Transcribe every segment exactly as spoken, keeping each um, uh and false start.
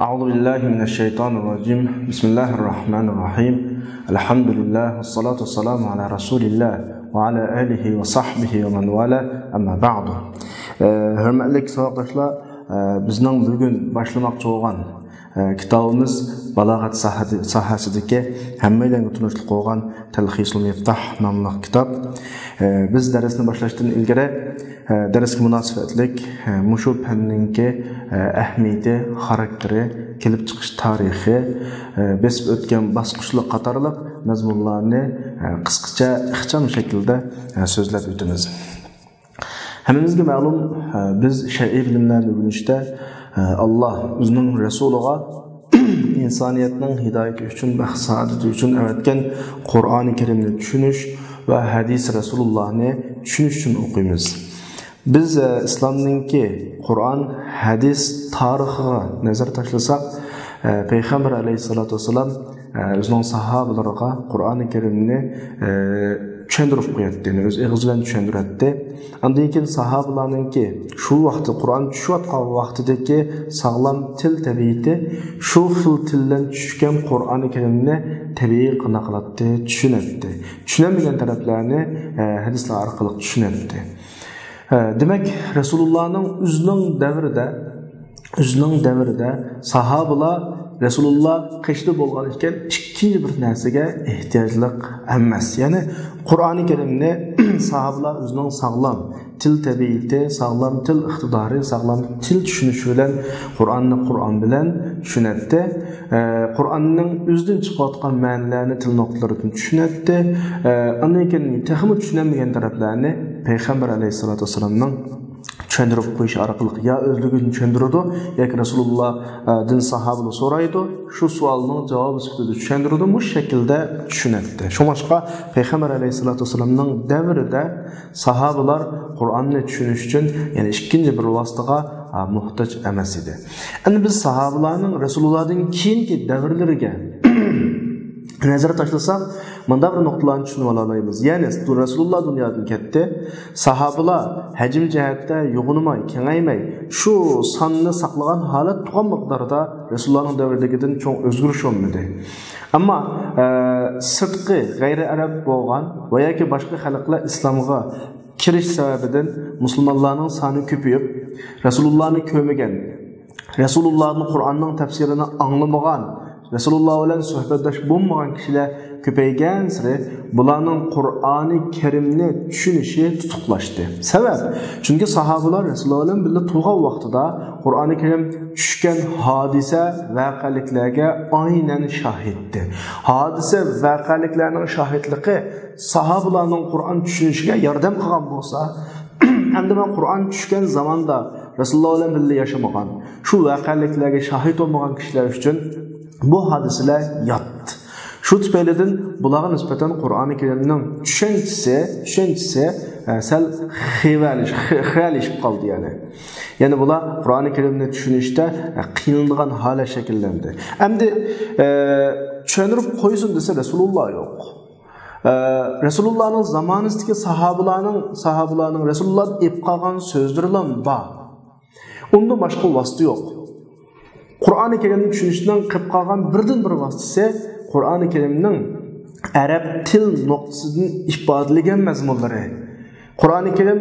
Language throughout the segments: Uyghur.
أعوذ بالله من الشيطان الرجيم. بسم الله الرحمن الرحيم. الحمد لله والصلاة والسلام على رسول الله وعلى آله وصحبه ومن والاه. أما بعد. ئە، ھۆرمەتلىك ساۋاقداشلار، ئە، بىزنىڭ بۈگۈن باشلىماقچى بولغان، ئە، كىتابىمىز بالاغەت ساھەدە-، ساھەسىدىكى ھەممەيلەنگە تونۇشلۇق بولغان تەلخىسۇل مىفتاھ ناملىق كىتاب. ئە، بىز دەرسنى باشلاشتىن ئىلگىرى، ئە، دەرسكە مۇناسىۋەتلىك، ئە، مۇشۇ پەننىڭكى، ئە، ئەھمىيىتى، خاراكتېرى، كېلىپ چىقىش تارىخى، ئە، بېسىپ ئۆتكەن باسقۇچلار قاتارلىق مەزمۇنلارنى، ئە، قىسقىچە، ئىخچام شەكىلدە، ئە، سۆزلەپ ئۆتىمىز. ھەممىمىزگە مەلۇم، ئە، بىز شەرئىي بىلىملەرنى ئۆگىنىشتە، ئە، ئاللا ئۆزىنىڭ رەسۇلىغا ئىنسانىيەتنىڭ ھىدايىتى ئۈچۈن، بەخت-سائادىتى ئۈچۈن ئەۋەتكەن قۇرئانى كەرىمنى چۈشىنىش ۋە ھەدىس رەسۇلۇللانى چۈشىنىش ئۈچۈن ئوقۇيمىز. بىز، ئە، ئىسلامنىڭكى قۇرئان، ھەدىس تارىخىغا نەزەر تاشلىساق، ئە، پەيغەمبەر ئەلەيھىسسالاتۇ ۋەسسالام، ئە، ئۆزىنىڭ ساھابىلىرىغا قۇرئانى كەرىمنى، ئە، چۈشەندۈرۈپ قوياتتى، يەنى ئۆز ئېغىزى بىلەن چۈشەندۈرەتتى. ئاندىن كېيىن ساھابىلارنىڭكى شۇ ۋاقىتتا قۇرئان چۈشۈۋاتقان ۋاقتىدىكى ساغلام تىل تەبىئىتى شۇ خىل تىل بىلەن چۈشكەن قۇرئانى كەرىمنى تەبىئىي قانداق قىلاتتى؟ چۈشىنەتتى. چۈشىنەلمىگەن تەرەپلەرنى، ئە، ھەدىسلەر ئارقىلىق چۈشىنەتتى. ئە، دېمەك، رەسۇلۇللانىڭ ئۆزىنىڭ دەۋرىدە، ئۆزىنىڭ دەۋرىدە ساھابىلار رەسۇلۇللا قېشىدا بولغان ئىكەن، ئىككىنچى بىر نەرسىگە ئېھتىياجلىق ئەمەس. يەنى قۇرئانى كەرىمنى ساھابىلار ئۆزىنىڭ ساغلام تىل تەبىئىتى، ساغلام تىل ئىقتىدارى، ساغلام تىل چۈشىنىشى بىلەن قۇرئاننى قۇرئان بىلەن چۈشىنەتتى. ئە، قۇرئاننىڭ ئۆزىدىن چىقىۋاتقان مەنىلەرنى تىل نۇقتىلىرىدىن چۈشىنەتتى. ئە، ئاندىن كېيىن تېخىمۇ چۈشىنەلمىگەن تەرەپلەرنى پەيغەمبەر ئەلەيھىسسالاتۇ ۋەسسالامنىڭ چۈشەندۈرۈپ قويۇشى ئارقىلىق يا ئۆزلۈكىدىن چۈشەندۈرىدۇ، ياكى رەسۇلۇللا، ئە، دىن ساھابىلار سورايدۇ، شۇ سوئالنىڭ جاۋابى سۈپىتىدە چۈشەندۈرىدۇ، مۇشۇ شەكىلدە چۈشىنەتتى. شۇڭلاشقا پەيغەمبەر ئەلەيھىسسالاتۇ ۋەسسالامنىڭ دەۋرىدە ساھابىلار قۇرئاننى چۈشىنىش ئۈچۈن يەنە ئىككىنچى بىر ۋاسىتىغا، ئە، موھتاج ئەمەس ئىدى. ئەمدى بىز ساھابىلارنىڭ رەسۇلۇللادىن كېيىنكى دەۋرلىرىگە نەزەر تاشلىساق، مۇنداق بىر نۇقتىلارنى چۈشىنىپ ئالالايمىز. يەنى رەسۇلۇللا دۇنيادىن كەتتى. ساھابىلار ھەجىم جەھەتتە يوغىنىماي، كېڭەيمەي، شۇ ساننى ساقلىغان ھالەت تۇرغان مىقداردا رەسۇلۇللانىڭ دەۋرىدىكىدىن چوڭ ئۆزگىرىش بولمىدى. ئەمما، ئە، سىرتقى غەيرىي ئەرەب بولغان ۋە ياكى باشقا خەلقلەر ئىسلامغا كىرىش سەۋەبىدىن مۇسۇلمانلارنىڭ سانى كۆپىيىپ، رەسۇلۇللانى كۆرمىگەن، رەسۇلۇللانىڭ قۇرئاننىڭ تەپسىرىنى ئاڭلىمىغان، رەسۇلۇللا بىلەن سۆھبەتداش بولمىغان كىشىلەر كۆپەيگەنسېرى بۇلارنىڭ قۇرئانى كەرىمنى چۈشىنىشى تۇتۇقلاشتى. سەۋەب؟ چۈنكى ساھابىلار رەسۇلۇللا بىلەن بىللە تۇرغان ۋاقتىدا قۇرئانى كەرىم چۈشكەن ھادىسە، ۋەقەلىكلەرگە ئاينەن شاھىتتى. ھادىسە، ۋەقەلىكلەرنىڭ شاھىتلىقى ساھابىلارنىڭ قۇرئان چۈشىنىشىگە ياردەم قىلغان بولسا، ئەمدى مەن قۇرئان چۈشكەن زاماندا رەسۇلۇللا بىلەن بىللە ياشىمىغان، شۇ ۋەقەلىكلەرگە شاھىت بولمىغان كىشىلەر ئۈچۈن بۇ ھادىسىلەر يات. شۇ تۈپەيلىدىن بۇلارغا نىسبەتەن قۇرئانى كەرىمنىڭ چۈشەنچىسى، چۈشەنچىسى، ئە، سەل خىۋەلىش-، خى-، خىرەلىشىپ قالدى، يەنى. يەنى بۇلار قۇرئانى كەرىمنى چۈشىنىشتە، ئە، قىينىلىدىغان ھالەت شەكىللەندى. ئەمدى، ئە، چۈشەندۈرۈپ قويسۇن دېسە، رەسۇلۇللا يوق. ئە، رەسۇلۇللانىڭ زامانىسىدىكى ساھابىلارنىڭ، ساھابىلارنىڭ رەسۇلۇللادىن ئېلىپ قالغان سۆزلىرىلا بار. ئۇندىن باشقا ۋاسىتە يوق. قۇرئانى كەرىمنى چۈشىنىشنىڭ قېلىپ قالغان بىردىنبىر ۋاسىتىسى قۇرئانى كەرىمنىڭ ئەرەب تىل نۇقتىسىدىن ئىپادىلىگەن مەزمۇنلىرى. قۇرئانى كەرىم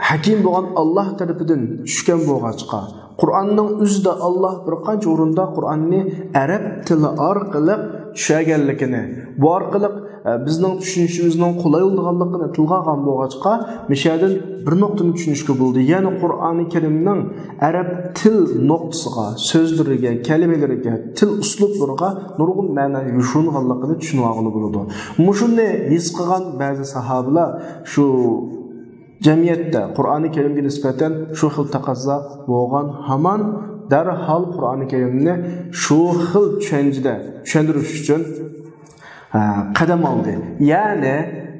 ھەكىم بولغان ئاللا تەرىپىدىن چۈشكەن بولغاچقا، قۇرئاننىڭ ئۆزىدە ئاللا بىر قانچە ئورۇندا قۇرئاننى ئەرەب تىلى ئارقىلىق چۈشەرگەنلىكىنى، بۇ ئارقىلىق، ئە، بىزنىڭ چۈشىنىشىمىزنىڭ قولايلىغانلىقىنى تىلغا ئالغان بولغاچقا، مىشەدىن بىر نۇقتىنى چۈشىنىشكە بولىدۇ. يەنى قۇرئانى كەرىمنىڭ ئەرەب تىل نۇقتىسىغا، سۆزلىرىگە، كەلىمىلىرىگە، تىل ئۇسلۇبلىرىغا نۇرغۇن مەنە يوشۇرۇنغانلىقىنى چۈشىنىۋالغىلى بولىدۇ. مۇشۇنى ھېس قىلغان بەزى ساھابىلار شۇ جەمئىيەتتە قۇرئانى كەرىمگە نىسبەتەن شۇ خىل تەقەززا بولغان ھامان دەرھال قۇرئانى كەرىمنى شۇ خىل چۈشەنچىدە چۈشەندۈرۈش ئۈچۈن، ھە، قەدەم ئالدى. يەنى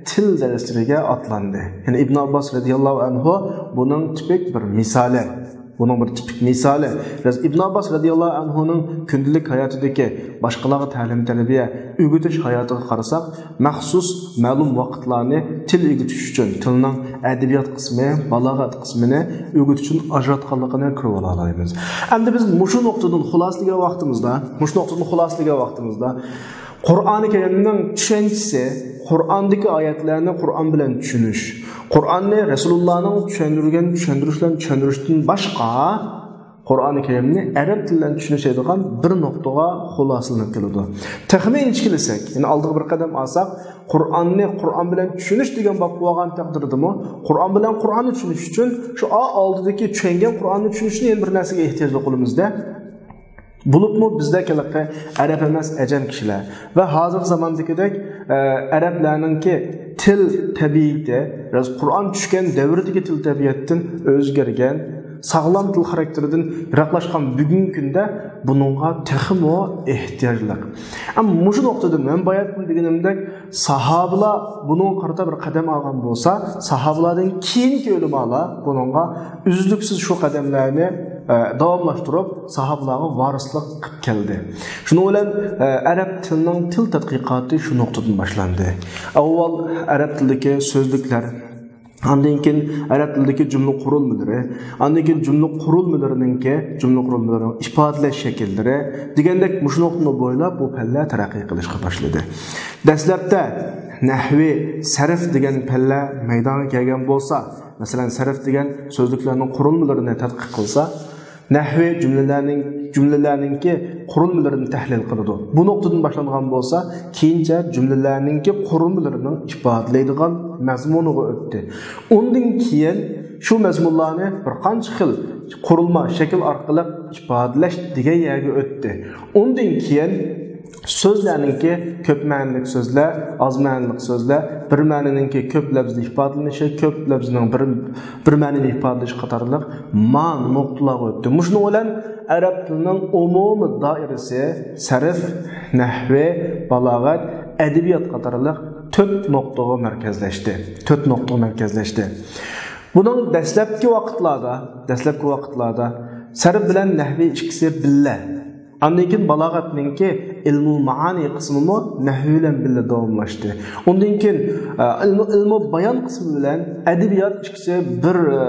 تىل دەرسلىرىگە ئاتلاندى. يەنى ئىبن ئابباس رەزىياللاھۇ ئەنھۇ بۇنىڭ تىپىك بىر مىسالى. بۇنىڭ بىر تىپىك مىسالى، بىز ئىبن ئابباس رەزىياللاھۇ ئەنھۇنىڭ كۈندىلىك ھاياتىدىكى باشقىلارغا تەلىم-تەربىيە، ئۆگىتىش ھاياتىغا قارىساق، مەخسۇس مەلۇم ۋاقىتلارنى تىل ئۆگىتىش ئۈچۈن، تىلنىڭ ئەدەبىيات قىسمى، بالاغەت قىسمىنى ئۆگىتىش ئۈچۈن ئاجراتقانلىقىنى كۆرۈۋالالايمىز. ئەمدى بىز مۇشۇ نۇقتىدىن خۇلاسىلىگەن ۋاقتىمىزدا، مۇشۇ نۇقتىدىن خۇلاسىلىگەن ۋاقتىمىزدا، قۇرئانى كەرىمنىڭ چۈشەنچىسى، قۇرئاندىكى ئايەتلەرنى قۇرئان بىلەن چۈشىنىش، قۇرئاننى رەسۇلۇللانىڭ چۈشەندۈرگەن چۈشەندۈرۈش بىلەن چۈشەندۈرۈشتىن باشقا، قۇرئانى كەرىمنى ئەرەب تىلى بىلەن چۈشىنىشەيدىغان بىر نۇقتىغا خۇلاسىلىنىپ كېلىدۇ. تېخىمۇ ئىنچىكىلىسەك، يەنى ئالدىغا بىر قەدەم ئالساق، قۇرئاننى قۇرئان بىلەن چۈشىنىش دېگەن باب بولغان تەقدىردىمۇ، قۇرئان بىلەن قۇرئاننى چۈشىنىش ئۈچۈن شۇ ئا-، ئالدىدىكى چۈشەنگەن قۇرئاننى چۈشىنىش ئۈچۈن يەنە بىر نەرسىگە ئېھتىياجلىق بولىمىز-دە. بولۇپمۇ بىزدەك ھېلىقى ئەرەب ئەمەس ئەجەم كىشىلەر ۋە ھازىرقى زاماندىكىدەك، ئە، ئەرەبلەرنىڭكى تىل تەبىئىتى، بىراز قۇرئان چۈشكەن دەۋردىكى تىل تەبىئەتتىن ئۆزگەرگەن، ساغلام تىل خاراكتېرىدىن يىراقلاشقان بۈگۈنكى كۈندە بۇنىڭغا تېخىمۇ ئېھتىياجلىق. ئەمما مۇشۇ نۇقتىدىن مەن باياتتىن دېگىنىمدەك، ساھابىلار بۇنىڭغا قارىتا بىر قەدەم ئالغان بولسا، ساھابىلاردىن كېيىنكى ئۆلىمالار بۇنىڭغا ئۈزلۈكسىز شۇ قەدەملەرنى، ئە، داۋاملاشتۇرۇپ، ساھابىلارغا ۋارىسلىق قىلىپ كەلدى. شۇنىڭ بىلەن، ئە، ئەرەب تىلىنىڭ تىل تەتقىقاتى شۇ نۇقتىدىن باشلاندى. ئاۋۋال ئەرەب تىلىدىكى سۆزلۈكلەر، ئاندىن كېيىن ئەرەب تىلىدىكى جۈملە قۇرۇلمىلىرى، ئاندىن كېيىن جۈملە قۇرۇلمىلىرىنىڭكى، جۈملە قۇرۇلمىلىرىنىڭ ئىپادىلەش شەكىللىرى دېگەندەك مۇشۇ نۇقتىنى بويلاپ بۇ پەنلەر تەرەققىي قىلىشقا باشلىدى. دەسلەپتە نەھۋى، سەرف دېگەن پەنلەر مەيدانغا كەلگەن بولسا، مەسىلەن، سەرف دېگەن سۆزلۈكلەرنىڭ قۇرۇلمىلىرىنى تەتقىق قىلسا، نەھۋى جۈملىلەرنىڭ، جۈملىلەرنىڭكى قۇرۇلمىلىرىنى تەھلىل قىلىدۇ. بۇ نۇقتىدىن باشلانغان بولسا، كېيىنچە جۈملىلەرنىڭكى قۇرۇلمىلىرىنىڭ ئىپادىلەيدىغان مەزمۇنىغا ئۆتتى. ئۇندىن كېيىن شۇ مەزمۇنلارنى بىر قانچە خىل قۇرۇلما، شەكىل ئارقىلىق ئىپادىلەش دېگەن يەرگە ئۆتتى. ئۇندىن كېيىن سۆزلەرنىڭكى كۆپ مەنىلىك سۆزلەر، ئاز مەنىلىك سۆزلەر، بىر مەنىنىڭكى كۆپ لەپزىدە ئىپادىلىنىشى، كۆپ لەپزىنىڭ بىر، بىر مەنىنى ئىپادىلىشى قاتارلىق ما نۇقتىلارغا ئۆتتى. مۇشۇنىڭ بىلەن ئەرەب تىلىنىڭ ئومۇمىي دائىرىسى سەرف، نەھۋى، بالاغەت، ئەدەبىيات قاتارلىق تۆت نۇقتىغا مەركەزلەشتى. تۆت نۇقتىغا مەركەزلەشتى. بۇنىڭ دەسلەپكى ۋاقىتلاردا، دەسلەپكى ۋاقىتلاردا سەرف بىلەن نەھۋى ئىككىسى بىللە. ئاندىن كېيىن بالاغەتنىڭكى ئىلمۇل مائانى قىسمىمۇ نەھۋى بىلەن بىللە داۋاملاشتى. ئۇندىن كېيىن، ئە، ئىلمۇ، ئىلمۇ بايان قىسمى بىلەن ئەدەبىيات ئىككىسى بىر، ئە،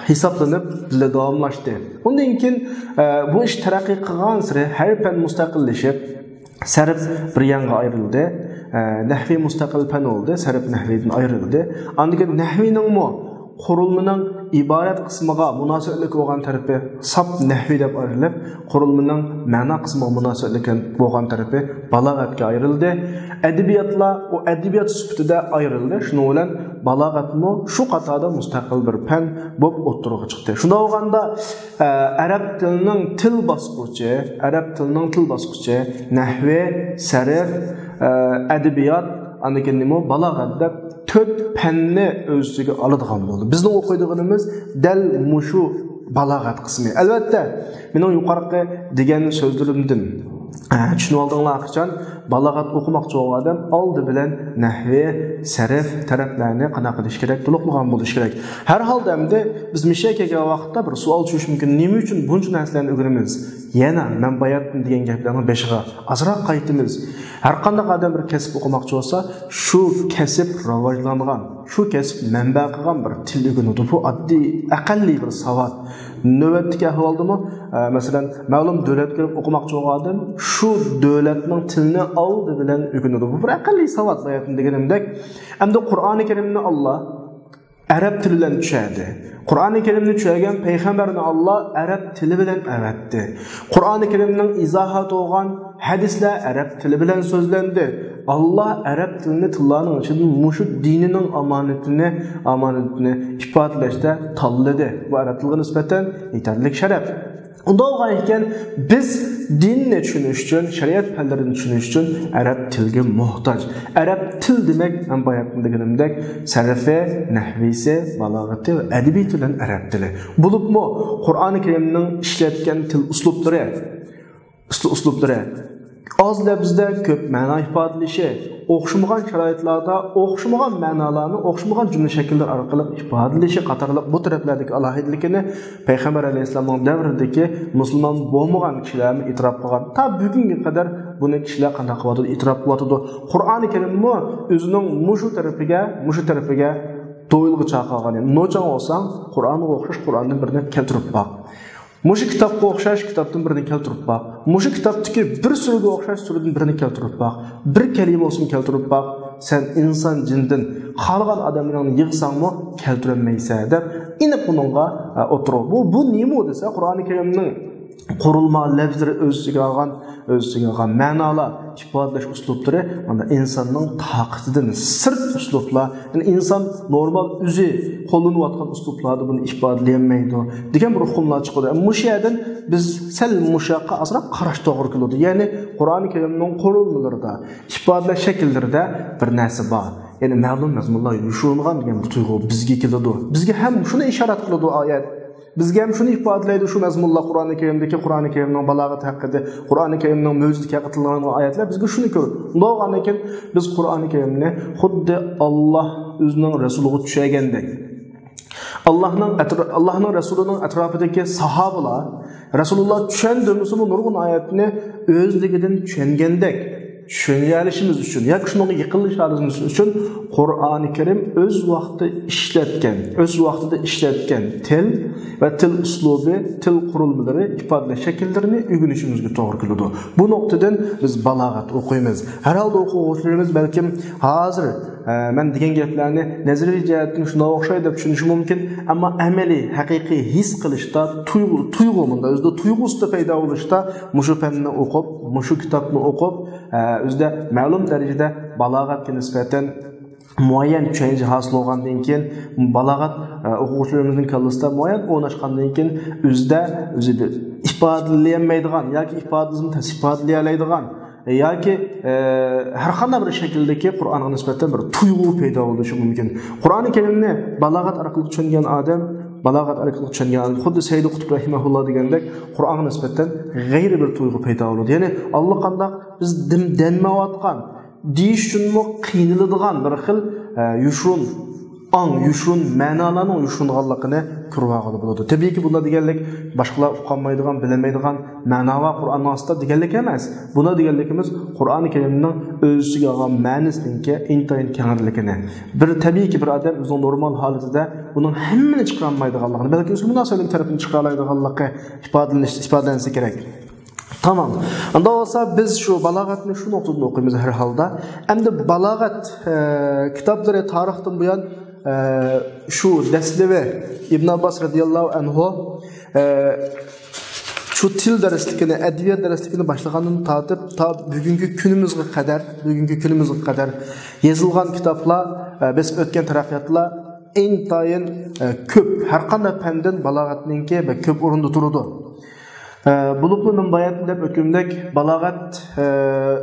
ھېسابلىنىپ بىللە داۋاملاشتى. ئۇندىن كېيىن، ئە، بۇ ئىش تەرەققىي قىلغانسېرى ھەر پەن مۇستەقىللىشىپ، سەرف بىر يانغا ئايرىلدى. ئە، نەھۋى مۇستەقىل پەن بولدى، سەرف نەھۋىدىن ئايرىلدى. ئاندىن كېيىن نەھۋىنىڭمۇ قۇرۇلمىنىڭ ئىبارەت قىسمىغا مۇناسىۋەتلىك بولغان تەرىپى ساپ نەھۋى دەپ ئايرىلىپ، قۇرۇلمىنىڭ مەنا قىسمىغا مۇناسىۋەتلىك بولغان تەرىپى بالاغەتكە ئايرىلدى. ئەدەبىياتلار ئۇ ئەدەبىيات سۈپىتىدە ئايرىلدى. شۇنىڭ بىلەن بالاغەتمۇ شۇ قاتاردا مۇستەقىل بىر پەن بولۇپ ئوتتۇرىغا چىقتى. شۇنداق بولغاندا، ئە، ئەرەب تىلىنىڭ تىل باسقۇچى، ئەرەب تىلىنىڭ تىل باسقۇچى نەھۋى، سەرف، ئە، ئەدەبىيات، ئاندىن كېيىن نېمە، بالاغەت دەپ تۆت پەننى ئۆز ئىچىگە ئالىدىغان بولدى. بىزنىڭ ئوقۇيدىغىنىمىز دەل مۇشۇ بالاغەت قىسمى. ئەلۋەتتە، مېنىڭ يۇقىرىقى دېگەن سۆزلىرىمدىن، ئە، چۈشىنىۋالدىڭلار قاچان؟ بالاغەت ئوقۇماقچى بولغان ئادەم ئالدى بىلەن نەھۋى، سەرف تەرەپلەرنى قانداق قىلىش كېرەك؟ تولۇقلىغان بولۇش كېرەك. ھەر ھالدا ئەمدى بىز مۇشۇ يەرگە كەلگەن ۋاقىتتا بىر سوئال چۈشۈشى مۇمكىن، نېمە ئۈچۈن بۇنچە نەرسىلەرنى ئۆگىنىمىز؟ يەنە مەن باياتتىن دېگەن گەپلەرنىڭ بېشىغا ئازراق قايتىمىز. ھەر قانداق ئادەم بىر كەسىپ ئوقۇماقچى بولسا، شۇ كەسىپ راۋاجلانغان، شۇ كەسىپ مەنبە قىلغان بىر تىل ئۆگىنىدۇ. بۇ ئاددىي، ئەقەللىي بىر ساۋات. نۆۋەتتىكى ئەھۋالدىمۇ، ئە، مەسىلەن، مەلۇم دۆلەتكە كىرىپ ئوقۇماقچى بولغان ئادەم شۇ دۆلەتنىڭ تىلىنى ئالدى بىلەن ئۆگىنىدۇ. بۇ بىر ئەقەللىي ساۋات باياتتىن دېگىنىمدەك. ئەمدى قۇرئانى كەرىمنى ئاللا ئەرەب تىلى بىلەن چۈشەردى. قۇرئانى كەرىمنى چۈشەرگەن پەيغەمبەرنى ئاللا ئەرەب تىلى بىلەن ئەۋەتتى. قۇرئانى كەرىمنىڭ ئىزاھاتى بولغان ھەدىسلەر ئەرەب تىلى بىلەن سۆزلەندى. ئاللا ئەرەب تىلىنى تىللارنىڭ ئىچىدىن مۇشۇ دىنىنىڭ ئامانىتىنى، ئامانىتىنى ئىپادىلەشتە تاللىدى. بۇ ئەرەب تىلىغا نىسبەتەن يېتەرلىك شەرەپ. ئۇنداق بولغان ئىكەن، بىز دىننى چۈشىنىش ئۈچۈن، شەرىئەت پەنلىرىنى چۈشىنىش ئۈچۈن ئەرەب تىلگە موھتاج. ئەرەب تىل دېمەك، مەن باياتتىن دېگىنىمدەك، سەرفى، نەھۋىسى، بالاغىتى ۋە ئەدەبىياتى بىلەن ئەرەب تىلى. بولۇپمۇ قۇرئانى كەرىمنىڭ ئىشلەتكەن تىل ئۇسلۇبلىرى، ئۇسلۇ-، ئۇسلۇبلىرى، ئاز لەپزدە كۆپ مەنا ئىپادىلىشى، ئوخشىمىغان شارائىتلاردا ئوخشىمىغان مەنالارنى ئوخشىمىغان جۈملە شەكىللىرى ئارقىلىق ئىپادىلىشى قاتارلىق بۇ تەرەپلەردىكى ئالاھىدىلىكىنى پەيغەمبەر ئەلەيھىسسالامنىڭ دەۋرىدىكى مۇسۇلمان بولمىغان كىشىلەرمۇ ئېتىراپ قىلغان. تا بۈگۈنگە قەدەر بۇنى كىشىلەر قانداق قىلىۋاتىدۇ؟ ئېتىراپ قىلىۋاتىدۇ. قۇرئانى كەرىممۇ ئۆزىنىڭ مۇشۇ تەرىپىگە، مۇشۇ تەرىپىگە دويىلغا چاقىرغان. نوچاڭ بولساڭ، قۇرئانغا ئوخشاش قۇرئاندىن بىرنى كەلتۈرۈپ باق. مۇشۇ كىتابقا ئوخشاش كىتابتىن بىرنى كەلتۈرۈپ باق. مۇشۇ كىتابتىكى بىر سۈرىگە ئوخشاش سۈرىدىن بىرنى كەلتۈرۈپ باق. بىر كەلىمە بولسىمۇ كەلتۈرۈپ باق. سەن ئىنسان جىندىن خالىغان ئادەملەرنى يىغساڭمۇ كەلتۈرەلمەيسەن دەپ ئېنىق بۇنىڭغا، ئە، ئوتتۇرىغا. بۇ، بۇ نېمە دېسە، قۇرئانى كەرىمنىڭ قۇرۇلما لەپزلىرى ئۆز ئىچىگە ئالغان، ئۆز ئىچىگە ئالغان مەنالار، ئىپادىلەش ئۇسلۇبلىرى مانا ئىنساننىڭ تاقىتىدىن سىرت ئۇسلۇبلار، يەنى ئىنسان نورمال ئۆزى قوللىنىۋاتقان ئۇسلۇبلاردا بۇنى ئىپادىلىيەلمەيدۇ دېگەن بىر ئۇقۇملار چىقىدۇ. مۇشۇ يەردىن بىز سەل مۇشۇ ياققا ئازراق قاراش توغرا كېلىدۇ. يەنى قۇرئانى كەرىمنىڭ قۇرۇلمىلىرىدا، ئىپادىلەش شەكىللىرىدە بىر نەرسە بار. يەنى مەلۇم مەزمۇنلار يوشۇرۇنغان دېگەن بۇ تۇيغۇ بىزگە كېلىدۇ. بىزگە ھەم شۇنى ئىشارەت قىلىدۇ ئايەت. بىزگە ھەم شۇنى ئىپادىلەيدۇ شۇ مەزمۇنلار، قۇرئانى كەرىمدىكى، قۇرئانى كەرىمنىڭ بالاغىتى ھەققىدە، قۇرئانى كەرىمنىڭ مۆجىزىتى ھەققىدە تىلغا ئېلىنغان ئايەتلەر بىزگە شۇنى كۆرسىتىدۇ. ئۇنداق بولغاندىن كېيىن بىز قۇرئانى كەرىمنى خۇددى ئاللاھ ئۆزىنىڭ رەسۇلىغا چۈشەرگەندەك، ئاللاھنىڭ ئەترا-، ئاللاھنىڭ رەسۇلىنىڭ ئەتراپىدىكى ساھابىلار، رەسۇلۇللاھ چۈشەندۈرمىسىمۇ نۇرغۇن ئايەتنى ئۆزلۈكىدىن چۈشەنگەندەك چۈشىنەلىشىمىز ئۈچۈن ياكى شۇنىڭغا يېقىنلىشالىشىمىز ئۈچۈن قۇرئانى كەرىم ئۆز ۋاقتىدا ئىشلەتكەن، ئۆز ۋاقتىدا ئىشلەتكەن تىل ۋە تىل ئۇسلۇبى، تىل قۇرۇلمىلىرى، ئىپادىلەش شەكىللىرىنى ئۆگىنىشىمىزگە توغرا كېلىدۇ. بۇ نۇقتىدىن بىز بالاغەت ئوقۇيمىز. ھەر ھالدا ئوقۇغۇچىلىرىمىز بەلكىم ھازىر، ئە، مەن دېگەن گەپلەرنى نەزەرىي جەھەتتىن شۇنداق ئوخشايدۇ دەپ چۈشىنىشى مۇمكىن، ئەمما ئەمەلىي، ھەقىقىي ھېس قىلىشتا، تۇيغۇ، تۇيغۇ مۇنداق ئۆزىدە تۇيغۇسىدا پەيدا بولۇشتا مۇشۇ پەننى ئوقۇپ، مۇشۇ كىتابنى ئوقۇپ، ئە، ئۆزىدە مەلۇم دەرىجىدە بالاغەتكە نىسبەتەن مۇئەييەن چۈشەنچە ھاسىل بولغاندىن كېيىن، بالاغەت، ئە، ئوقۇغۇچىلىرىمىزنىڭ كاللىسىدا مۇئەييەن ئورناشقاندىن كېيىن، ئۆزىدە ئۆزى بىر ئىپادىلىيەلمەيدىغان ياكى ئىپادىلىسىمۇ تەس ئىپادىلىيەلەيدىغان، ئە، ياكى، ئە، ھەر قانداق بىر شەكىلدىكى قۇرئانغا نىسبەتەن بىر تۇيغۇ پەيدا بولۇشى مۇمكىن. قۇرئانى كەرىمنى بالاغەت ئارقىلىق چۈشەنگەن ئادەم، بالاغەت ئارقىلىق چۈشەنگەن ئادەم، خۇددى سەيدى قۇتۇب رەھىمەھۇللا دېگەندەك، قۇرئانغا نىسبەتەن غەيرىي بىر تۇيغۇ پەيدا بولىدۇ. يەنى ئاللىقانداق بىز دېم-، دەنمەيۋاتقان، دېيىش ئۈچۈنمۇ قىينىلىدىغان بىر خىل، ئە، يوشۇرۇن ئاڭ، يوشۇرۇن مەنالارنىڭ يوشۇرۇنغانلىقىنى كۆرۈۋالغىلى بولىدۇ. تەبىئىيكى، بۇنداق دېگەنلىك باشقىلار ئۇقالمايدىغان، بىلەلمەيدىغان مەنا بار قۇرئاننىڭ ئاستىدا دېگەنلىك ئەمەس. بۇنداق دېگەنلىكىمىز قۇرئانى كەرىمنىڭ ئۆز ئىچىگە ئالغان مەنىسىنىڭكى ئىنتايىن كەڭرىلىكىنى. بىر تەبىئىيكى، بىر ئادەم ئۆزىنىڭ نورمال ھالىتىدە بۇنىڭ ھەممىنى چىقىرالمايدىغانلىقىنى، بەلكى ئۆزىگە مۇناسىۋەتلىك تەرىپىنى چىقىرالايدىغانلىقى ئىپادىلىنىش، ئىپادىلەنسە كېرەك. تامام. ئۇنداق بولسا بىز شۇ بالاغەتنى شۇ نۇقتىدىن ئوقۇيمىز ھەر ھالدا. ئەمدى بالاغەت، ئە، كىتابلىرى تارىختىن بۇيان، ئە، شۇ دەسلىۋى ئىبن ئابباس رەزىياللاھۇ ئەنھۇ، ئە، شۇ تىل دەرسلىكىنى، ئەدەبىيات دەرسلىكىنى باشلىغاندىن تارتىپ تا بۈگۈنكى كۈنىمىزگە قەدەر، بۈگۈنكى كۈنىمىزگە قەدەر يېزىلغان كىتابلار، ئە، بېسىپ ئۆتكەن تەرەققىياتلار ئىنتايىن، ئە، كۆپ. ھەر قانداق پەندىن بالاغەتنىڭكى بەك كۆپ ئورۇندا تۇرىدۇ. ئە، بولۇپمۇ مەن باياتىن دەپ ئۆتكىنىمدەك بالاغەت، ئە،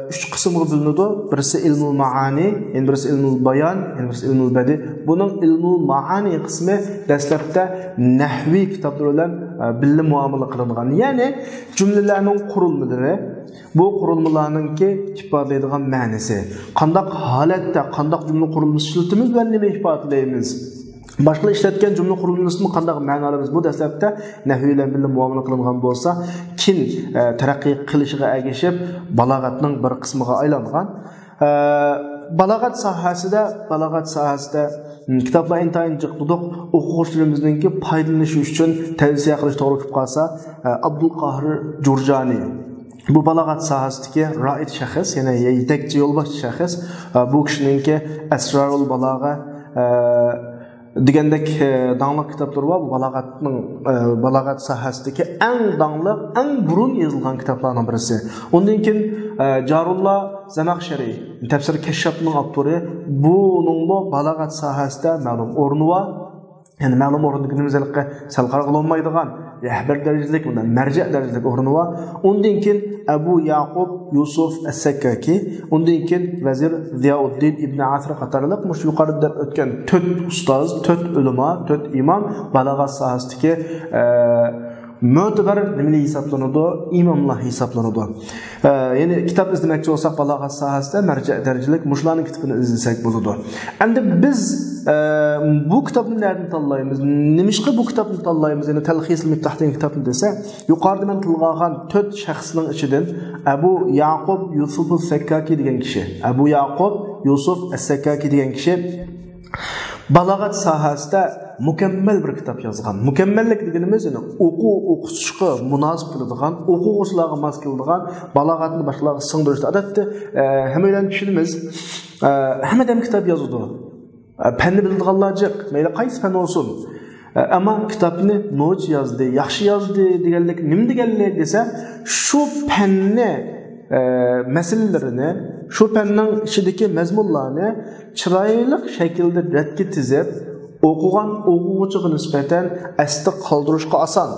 ئۈچ قىسىمغا بۆلۈنىدۇ. بىرسى ئىلمۇل مائانى، يەنە بىرسى ئىلمۇل بايان، يەنە بىرسى ئىلمۇل بەدىئ. بۇنىڭ ئىلمۇل مائانى قىسمى دەسلەپتە نەھۋىي كىتابلار بىلەن، ئە، بىللە مۇئامىلە قىلىنغان. يەنى جۈملىلەرنىڭ قۇرۇلمىلىرى، بۇ قۇرۇلمىلارنىڭكى ئىپادىلەيدىغان مەنىسى، قانداق ھالەتتە قانداق جۈملە قۇرۇلمىسى ئىشلىتىمىز ۋە نېمە ئىپادىلەيمىز؟ باشقىلار ئىشلەتكەن جۈملە قۇرۇلمىسىنى قانداق مەنا ئالىمىز؟ بۇ دەسلەپتە نەھۋىي بىلەن بىللە مۇئامىلە قىلىنغان بولسا، كېيىن، ئە، تەرەققىي قىلىشىغا ئەگىشىپ بالاغەتنىڭ بىر قىسمىغا ئايلانغان. ئە، بالاغەت ساھەسىدە، بالاغەت ساھەسىدە، م، كىتابلار ئىنتايىن جىق تۇتۇق، ئوقۇغۇچىلىرىمىزنىڭكى پايدىلىنىشى ئۈچۈن تەۋسىيە قىلىش توغرا كېلىپ قالسا، ئە، ئابدۇل قاھىر جۇرجانى. بۇ بالاغەت ساھەسىدىكى رائىد شەخس، يەنى يېتەكچى، يولباشچى شەخس. ئە، بۇ كىشىنىڭكى ئەسرارۇل بالاغە، ئە، دېگەندەك، ئە، داڭلىق كىتابلىرى بار. بۇ بالاغەتنىڭ، ئە، بالاغەت ساھەسىدىكى ئەڭ داڭلىق، ئەڭ بۇرۇن يېزىلغان كىتابلارنىڭ بىرسى. ئۇندىن كېيىن، ئە، جارۇللا زەمەخشەرى، تەپسىر كەششاپنىڭ ئاپتورى، بۇنىڭمۇ بالاغەت ساھەسىدە مەلۇم ئورنى بار. يەنى مەلۇم ئورۇندا دېگىنىمىز ھېلىقى سەل قارىغىلى بولمايدىغان رەھبەر دەرىجىلىك، مۇنداق مەرجەئ دەرىجىلىك ئورنى بار. ئۇندىن كېيىن ئەبۇ ياقۇپ يۈسۈف ئەسسەككاكى، ئۇندىن كېيىن ۋەزىر زىياۋۇددىن ئىبنى ئەسىر قاتارلىق مۇشۇ يۇقىرىدا دەپ ئۆتكەن تۆت ئۇستاز، تۆت ئۆلىما، تۆت ئىمام بالاغەت ساھەسىدىكى، ئە، مۆتىبەر نېمىلەر ھېسابلىنىدۇ؟ ئىماملار ھېسابلىنىدۇ. ئە، يەنى كىتاب ئىزدىمەكچى بولساق، بالاغەت ساھەسىدە مەرجە دەرىجىلىك مۇشۇلارنىڭ كىتابىنى ئىزدىسەك بولىدۇ. ئەمدى بىز، ئە، بۇ كىتابنى نەدىن تاللايمىز؟ نېمىشقا بۇ كىتابنى تاللايمىز؟ يەنى تەلخىسۇل مىفتاھ دېگەن كىتابنى دېسە، يۇقىرىدا مەن تىلغا ئالغان تۆت شەخسنىڭ ئىچىدىن ئەبۇ يەقۇب يۇسۇفۇ سەككاكى دېگەن كىشى، ئەبۇ يەقۇب يۇسۇف ئەسسەككاكى دېگەن كىشى بالاغەت ساھەسىدە مۇكەممەل بىر كىتاب يازغان. مۇكەممەللىك دېگىنىمىز، يەنى ئوقۇ-، ئوقۇتۇشقا مۇناسىپ كېلىدىغان، ئوقۇغۇچىلارغا ماس كېلىدىغان، بالاغەتنى باشقىلارغا سىڭدۈرۈشتە، ئادەتتە، ئە، ھەممەيلەن چۈشىنىمىز، ئە، ھەممە ئادەم كىتاب يازىدۇ. ئە، پەننى بىلىدىغانلار جىق، مەيلى قايسى پەن بولسۇن. ئە، ئەمما كىتابنى نوچى يازدى، ياخشى يازدى دېگەنلىك نېمە دېگەنلىك دېسە، شۇ پەننى، ئە، مەسىلىلىرىنى، شۇ پەننىڭ ئىچىدىكى مەزمۇنلارنى چىرايلىق شەكىلدە رەتكە تىزىپ، ئوقۇغان ئوقۇغۇچىغا نىسبەتەن ئەستە قالدۇرۇشقا ئاسان،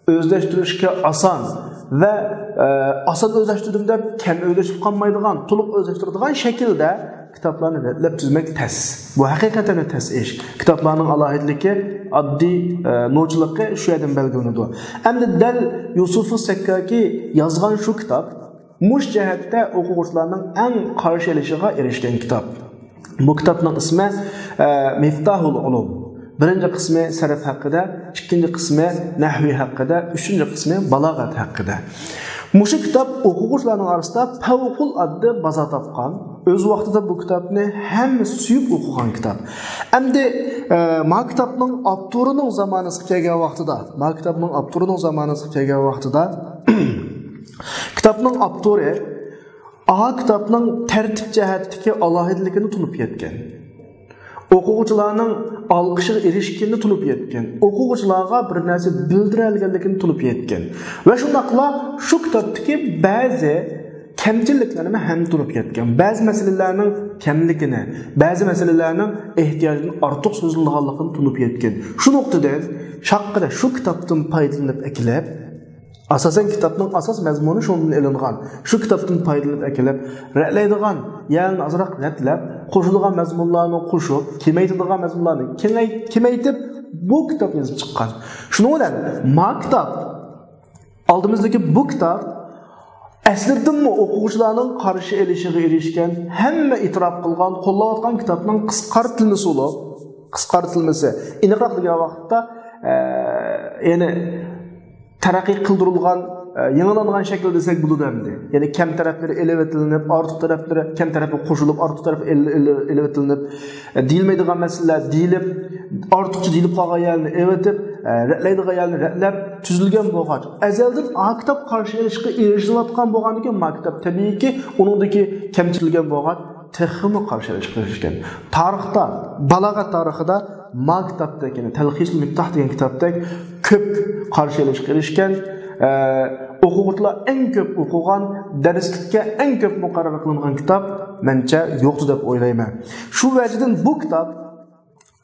ئۆزلەشتۈرۈشكە ئاسان ۋە، ئە، ئاسان ئۆزلەشتۈردۈم دەپ كەم ئۆزلەشتۈرۈپ قالمايدىغان، تولۇق ئۆزلەشتۈرىدىغان شەكىلدە كىتابلارنى رەتلەپ تۈزمەك تەس. بۇ ھەقىقەتەن تەس ئىش. كىتابلارنىڭ ئالاھىدىلىكى، ئاددىي، ئە، نوچىلىقى شۇ يەردىن بەلگىلىنىدۇ. ئەمدى دەل يۇسۇفۇ سەككاكى يازغان شۇ كىتاب مۇشۇ جەھەتتە ئوقۇغۇچىلارنىڭ ئەڭ قارشى ئېلىشىغا ئېرىشكەن كىتاب. بۇ كىتابنىڭ ئىسمى، ئە، مىفتاھۇل ئۇلۇم. بىرىنچى قىسمى سەرف ھەققىدە، ئىككىنچى قىسمى نەھۋى ھەققىدە، ئۈچىنچى قىسمى بالاغەت ھەققىدە. مۇشۇ كىتاب ئوقۇغۇچىلارنىڭ ئارىسىدا پەۋقۇلئاددە بازار تاپقان، ئۆز ۋاقتىدا بۇ كىتابنى ھەممە سۆيۈپ ئوقۇغان كىتاب. ئەمدى، ئە، ما كىتابنىڭ ئاپتورىنىڭ زامانىسىغا كەلگەن ۋاقتىدا، ما كىتابنىڭ ئاپتورىنىڭ زامانىسىغا كەلگەن ۋاقتىدا، كىتابنىڭ ئاپتورى ئا كىتابنىڭ تەرتىپ جەھەتتىكى ئالاھىدىلىكىنى تونۇپ يەتكەن. ئوقۇغۇچىلارنىڭ ئالقىشىغا ئېرىشكىنىنى تونۇپ يەتكەن. ئوقۇغۇچىلارغا بىر نەرسە بىلدۈرەلىگەنلىكىنى تونۇپ يەتكەن. ۋە شۇنداقلا شۇ كىتابتىكى بەزى كەمچىلىكلەرنى ھەم تونۇپ يەتكەن. بەزى مەسىلىلەرنىڭ كەملىكىنى، بەزى مەسىلىلەرنىڭ ئېھتىياجدىن ئارتۇق سوزۇلىدىغانلىقىنى تونۇپ يەتكەن. شۇ نۇقتىدىن شاققىدە شۇ كىتابتىن پايدىلىنىپ ئەكېلىپ، ئاساسەن كىتابنىڭ ئاساس مەزمۇنى شۇندىن ئېلىنغان. شۇ كىتابتىن پايدىلىنىپ ئەكېلىپ، رەتلەيدىغان يەرلەرنى ئازراق رەتلەپ، قوشىدىغان مەزمۇنلارنى قوشۇپ، كېمەيتىدىغان مەزمۇنلارنى كېڭەي-، كېمەيتىپ، بۇ كىتابنى يېزىپ چىققان. شۇنىڭ بىلەن ما كىتاب، ئالدىمىزدىكى بۇ كىتاب ئەسلىدىنمۇ ئوقۇغۇچىلارنىڭ قارشى ئېلىشىغا ئېرىشكەن، ھەممە ئېتىراپ قىلغان، قوللاۋاتقان كىتابنىڭ قىسقارتىلمىسى بولۇپ، قىسقارتىلمىسى، ئېنىقراق دېگەن ۋاقىتتا، ئە، يەنى تەرەققىي قىلدۇرۇلغان، ئە، يېڭىلانغان شەكىل دېسەك بولىدۇ ئەمدى. يەنى كەم تەرەپلىرى ئېلىۋېتىلىنىپ، ئارتۇق تەرەپلىرى، كەم تەرەپى قوشۇلۇپ، ئارتۇق تەرەپى ئېلى-، ئېلى-، ئېلىۋېتىلىنىپ، ئە، دېيىلمەيدىغان مەسىلىلەر دېيىلىپ، ئارتۇقچە دېيىلىپ قالغان يەرلىرىنى ئېلىۋېتىپ، ئە، رەتلەيدىغان يەرلىرىنى رەتلەپ، تۈزۈلگەن بولغاچ، ئەزەلدىن ئا كىتاب قارشى ئېلىشقا ئېرىشىلىۋاتقان بولغاندىكىن، ما كىتاب تەبىئىيكى ئۇنىڭدىكى كەمچىلگەن بولغاچ، تېخىمۇ قارشى ئېلىشقا ئېرىشكەن. تارىختا، بالاغەت تارىخىدا ما كىتابتەك، يەنى تەلخىسۇل مىفتاھ دېگەن كىتابتەك كۆپ قارشى ئېلىشقا ئېرىشكەن، ئە، ئوقۇغۇچىلار ئەڭ كۆپ ئوقۇغان، دەرسلىككە ئەڭ كۆپ مۇقەررەر قىلىنغان كىتاب مەنچە يوقتۇ دەپ ئويلايمەن. شۇ ۋەجىدىن بۇ كىتاب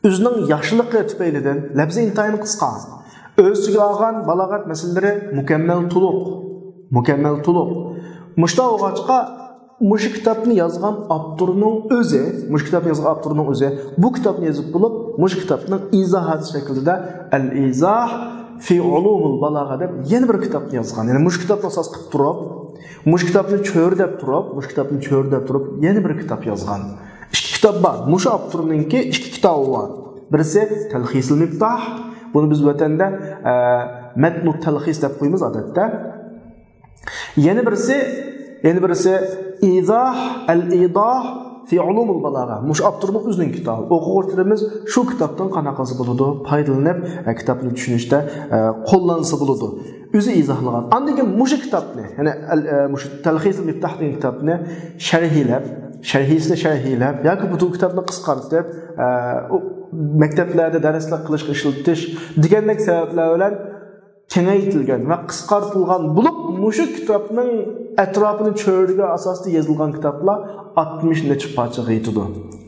ئۆزىنىڭ ياخشىلىقى تۈپەيلىدىن لەپزى ئىنتايىن قىسقا. ئۆز ئىچىگە ئالغان بالاغەت مەسىلىلىرى مۇكەممەل تولۇق. مۇكەممەل تولۇق. مۇشۇنداق بولغاچقا، مۇشۇ كىتابنى يازغان ئاپتورنىڭ ئۆزى، مۇشۇ كىتابنى يازغان ئاپتورنىڭ ئۆزى بۇ كىتابنى يېزىپ بولۇپ، مۇشۇ كىتابنىڭ ئىزاھاتى شەكلىدە ئەل ئىزاھ فى ئۇلۇمۇل بالاغە دەپ يەنە بىر كىتابنى يازغان. يەنى مۇشۇ كىتابنى ئاساس قىلىپ تۇرۇپ، مۇشۇ كىتابنى چۆرىدەپ تۇرۇپ، مۇشۇ كىتابنى چۆرىدەپ تۇرۇپ يەنە بىر كىتاب يازغان. ئىككى كىتاب بار. مۇشۇ ئاپتورنىڭكى ئىككى كىتابى بار. بىرسى تەلخىسۇل مىفتاھ. بۇنى بىز ۋەتەندە، ئە، مەتنۇ تەلخىس دەپ قويىمىز ئادەتتە. يەنە بىرسى، يەنە بىرسى ئىزاھ، ئەل ئىزاھ فى ئۇلۇمۇل بالاغە. مۇشۇ ئاپتورنىڭ ئۆزىنىڭ كىتابى. ئوقۇغۇچىلىرىمىز شۇ كىتابتىن قانداق قىلسا بولىدۇ، پايدىلىنىپ، ئە، كىتابنى چۈشىنىشتە، ئە، قوللانسا بولىدۇ. ئۆزى ئىزاھلىغان. ئاندىن كېيىن مۇشۇ كىتابنى، يەنى ئەل-، ئە، مۇشۇ تەلخىسۇل مىفتاھ دېگەن كىتابنى شەرھلەپ، شەرھىسىنى شەرھلەپ ياكى پۈتۈن كىتابنى قىسقارتىپ، ئە، ئۇ مەكتەپلەردە دەرسلىك قىلىشقا ئىشلىتىش دېگەندەك سەۋەبلەر بىلەن كېڭەيتىلگەن ۋە قىسقارتىلغان بولۇپ، مۇشۇ كىتابنىڭ ئەتراپىنى چۆرىدىگەن ئاساستا يېزىلغان كىتابلار ئاتمىش نەچچە پارچىغا يېتىدۇ.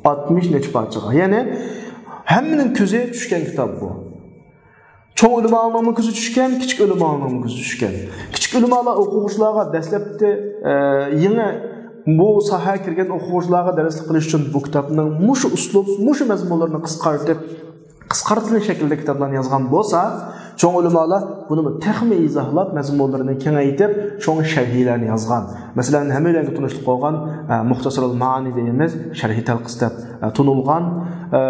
ئاتمىش نەچچە پارچىغا. يەنى ھەممىنىڭ كۆزى چۈشكەن كىتاب بۇ. چوڭ ئۆلىمالارنىڭمۇ كۆزى چۈشكەن، كىچىك ئۆلىمالارنىڭمۇ كۆزى چۈشكەن. كىچىك ئۆلىمالار ئوقۇغۇچىلارغا دەسلەپتە، ئە، يېڭى بۇ ساھەگە كىرگەن ئوقۇغۇچىلارغا دەرسلىك قىلىش ئۈچۈن بۇ كىتابنىڭ مۇشۇ ئۇسلۇب، مۇشۇ مەزمۇنلىرىنى قىسقارتىپ، قىسقارتىلغان شەكىلدە كىتابلارنى يازغان بولسا، چوڭ ئۆلىمالار بۇنىمۇ تېخىمۇ ئىزاھلاپ، مەزمۇنلىرىنى كېڭەيتىپ، شۇڭا شەرھلەرنى يازغان. مەسىلەن، ھەممەيلەنگە تونۇشلۇق بولغان، ئە، مۇختەسەرۇل مائانى دەيمىز، شەرھى تەلخىس دەپ، ئە، تونۇلغان، ئە،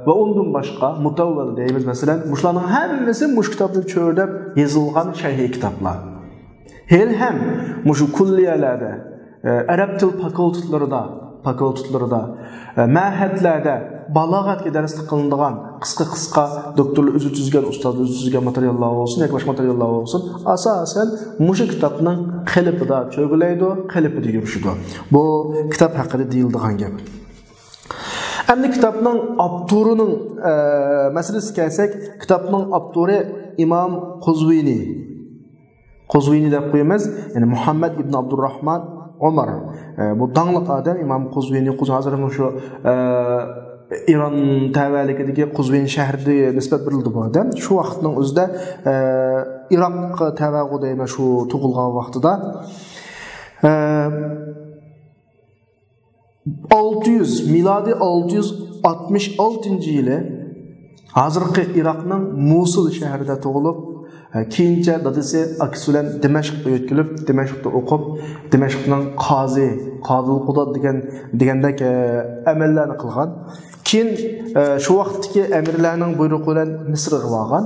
ۋە ئۇندىن باشقا مۇتەۋۋەل دەيمىز، مەسىلەن، مۇشۇلارنىڭ ھەممىسى مۇشۇ كىتابنى چۆرىدەپ يېزىلغان شەرھىي كىتابلار. ھېلىھەم مۇشۇ كۇللىيەلەردە، ئە، ئەرەب تىل فاكۇلتېتلىرىدا، فاكۇلتېتلىرىدا، ئە، مەھەتلەردە بالاغەتكە دەرسلىك قىلىنىدىغان قىسقا-قىسقا دوكتورلار ئۆزى تۈزگەن، ئۇستازلار ئۆزى تۈزگەن ماتېرىياللار بولسۇن ياكى باشقا ماتېرىياللار بولسۇن، ئاساسەن مۇشۇ كىتابنىڭ قېلىپىدا چۆگىلەيدۇ، قېلىپىدا يۈرۈشىدۇ. بۇ كىتاب ھەققىدە دېيىلىدىغان گەپ. ئەمدى كىتابنىڭ ئاپتورىنىڭ، ئە، مەسىلىسىگە كەلسەك، كىتابنىڭ ئاپتورى ئىمام قۇزۋىنى. قۇزۋىنى دەپ قويىمىز. يەنى مۇھەممەد ئىبن ئابدۇرراھمان ئومار. ئە، بۇ داڭلىق ئادەم، ئىمام قۇزۋىنى، قۇز-، ھازىر مۇشۇ، ئە، ئىران تەۋەلىكىدىكى قۇزۋىنى شەھىرىدە نىسبەت بېرىلىدۇ بۇ ئادەم. شۇ ۋاقىتنىڭ ئۆزىدە، ئە، ئىراق تەۋەغۇ دەيمەن، شۇ تۇغۇلغان ۋاقتىدا. ئە، ئالتە يۈز، مىلادىي ئالتە يۈز ئاتمىش ئالتىنچى يىلى ھازىرقى ئىراقنىڭ مۇسۇل شەھىرىدە تۇغۇلۇپ، كېيىنچە دادىسى ئاكىسى بىلەن دىمەشققە يۆتكىلىپ، دىمەشقتا ئوقۇپ، دىمەشقنىڭ قازى، قادىل قۇدات دېگەن، دېگەندەك، ئەمەللەرنى قىلغان. كېيىن، شۇ ۋاقىتتىكى ئەمىرلەرنىڭ بۇيرۇقى بىلەن مىسىرغا بارغان.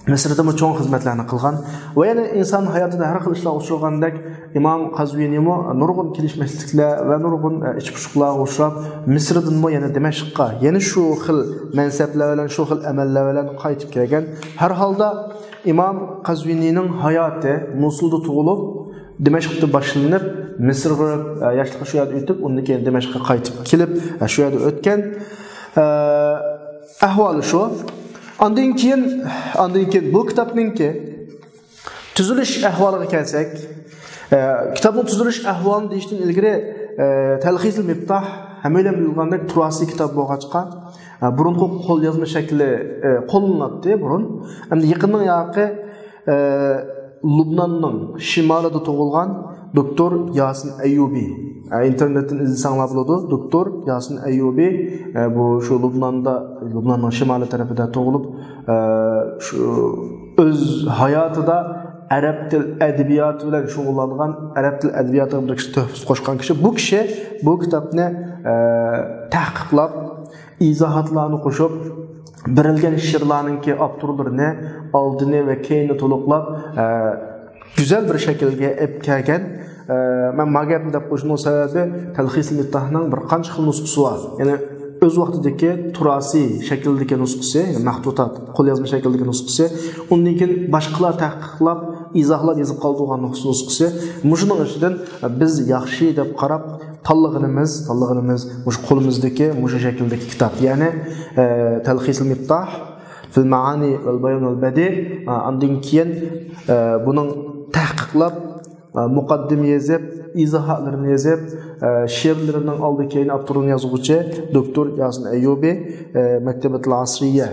مىسىردىمۇ چوڭ خىزمەتلەرنى قىلغان ۋە يەنە ئىنسان ھاياتىدا ھەر خىل ئىشلارغا ئۇچرىغاندەك، ئىمام قەزۋىنىمۇ نۇرغۇن كېلىشمەسلىكلەر ۋە نۇرغۇن، ئە، ئىچ پۇشۇقلارغا ئۇچراپ، مىسىردىنمۇ يەنە دىمەشققا، يەنە شۇ خىل مەنسەپلەر بىلەن، شۇ خىل ئەمەللەر بىلەن قايتىپ كەلگەن. ھەر ھالدا ئىمام قەزۋىنىنىڭ ھاياتى مۇسۇلدا تۇغۇلۇپ، دىمەشقتا باشلىنىپ، مىسىرغا، ئە، ياشلىقى شۇ يەردە ئۆتۈپ، ئۇندىن كېيىن دىمەشققە قايتىپ كېلىپ، ئە، شۇ يەردە ئۆتكەن. ئە، ئەھۋالى شۇ. ئاندىن كېيىن، ئاندىن كېيىن بۇ كىتابنىڭكى تۈزۈلۈش ئەھۋالىغا كەلسەك، ئە، كىتابنىڭ تۈزۈلۈش ئەھۋالىنى دېيىشتىن ئىلگىرى، ئە، تەلخىسۇل مىپتاھ ھەممەيلەن بىلىدىغاندەك تۇراسىي كىتاب بولغاچقا، ئە، بۇرۇنقى قوليازما شەكلى، ئە، قوللىنىلاتتى بۇرۇن. ئەمدى يېقىندىن ياقى، ئە، لۇبناننىڭ شىمالىدا تۇغۇلغان دوكتور ياسىن ئەييۇبى. ئە، ئىنتېرنېتتىن ئىزدىسەڭلار بولىدۇ. دوكتور ياسىن ئەييۇبى، ئە، بۇ شۇ لۇبناندا، لۇبناننىڭ شىمالىي تەرىپىدە تۇغۇلۇپ، ئە، شۇ ئۆز ھاياتىدا ئەرەب تىل ئەدەبىياتى بىلەن شۇغۇللانغان، ئەرەب تىل ئەدەبىياتىغا بىر كىشى تۆھپە قوشقان كىشى. بۇ كىشى بۇ كىتابنى، ئە، تەھقىقلاپ، ئىزاھاتلارنى قوشۇپ، بېرىلگەن شېئىرلارنىڭكى ئاپتورلىرىنى، ئالدىنى ۋە كەينىنى تولۇقلاپ، ئە، گۈزەل بىر شەكىلگە ئېلىپ كەلگەن. ئە، مەن ما گەپنى دەپ قويۇشۇمنىڭ سەۋەبى، تەلخىسۇل مىپتاھنىڭ بىر قانچە خىل نۇسخىسى بار. يەنى ئۆز ۋاقتىدىكى تۇراسىي شەكىلدىكى نۇسخىسى، يەنى مەختۇتات، قوليازما شەكىلدىكى نۇسخىسى، ئۇندىن كېيىن باشقىلار تەھقىقلاپ، ئىزاھلاپ يېزىپ قالدۇرغان نۇسخىسى. مۇشۇنىڭ ئىچىدىن بىز ياخشى دەپ قاراپ، تاللىغىنىمىز، تاللىغىنىمىز مۇشۇ قولىمىزدىكى مۇشۇ شەكىلدىكى كىتاب، يەنى، ئە، تەلخىسۇل مىپتاھ فىل مائانى ۋەل بايان ۋەل بەدىئ. ئە، ئاندىن كېيىن، ئە، بۇنىڭ تەھقىقلاپ، ئە، مۇقەددىمە يېزىپ، ئىزاھاتلىرىنى يېزىپ، ئە، شېئىرلىرىنىڭ ئالدى كەينى ئاپتورىنى يازغۇچى دوكتور ياسىن ئەييۇبى، ئە، مەكتەبەتۇل ئەسرىيە،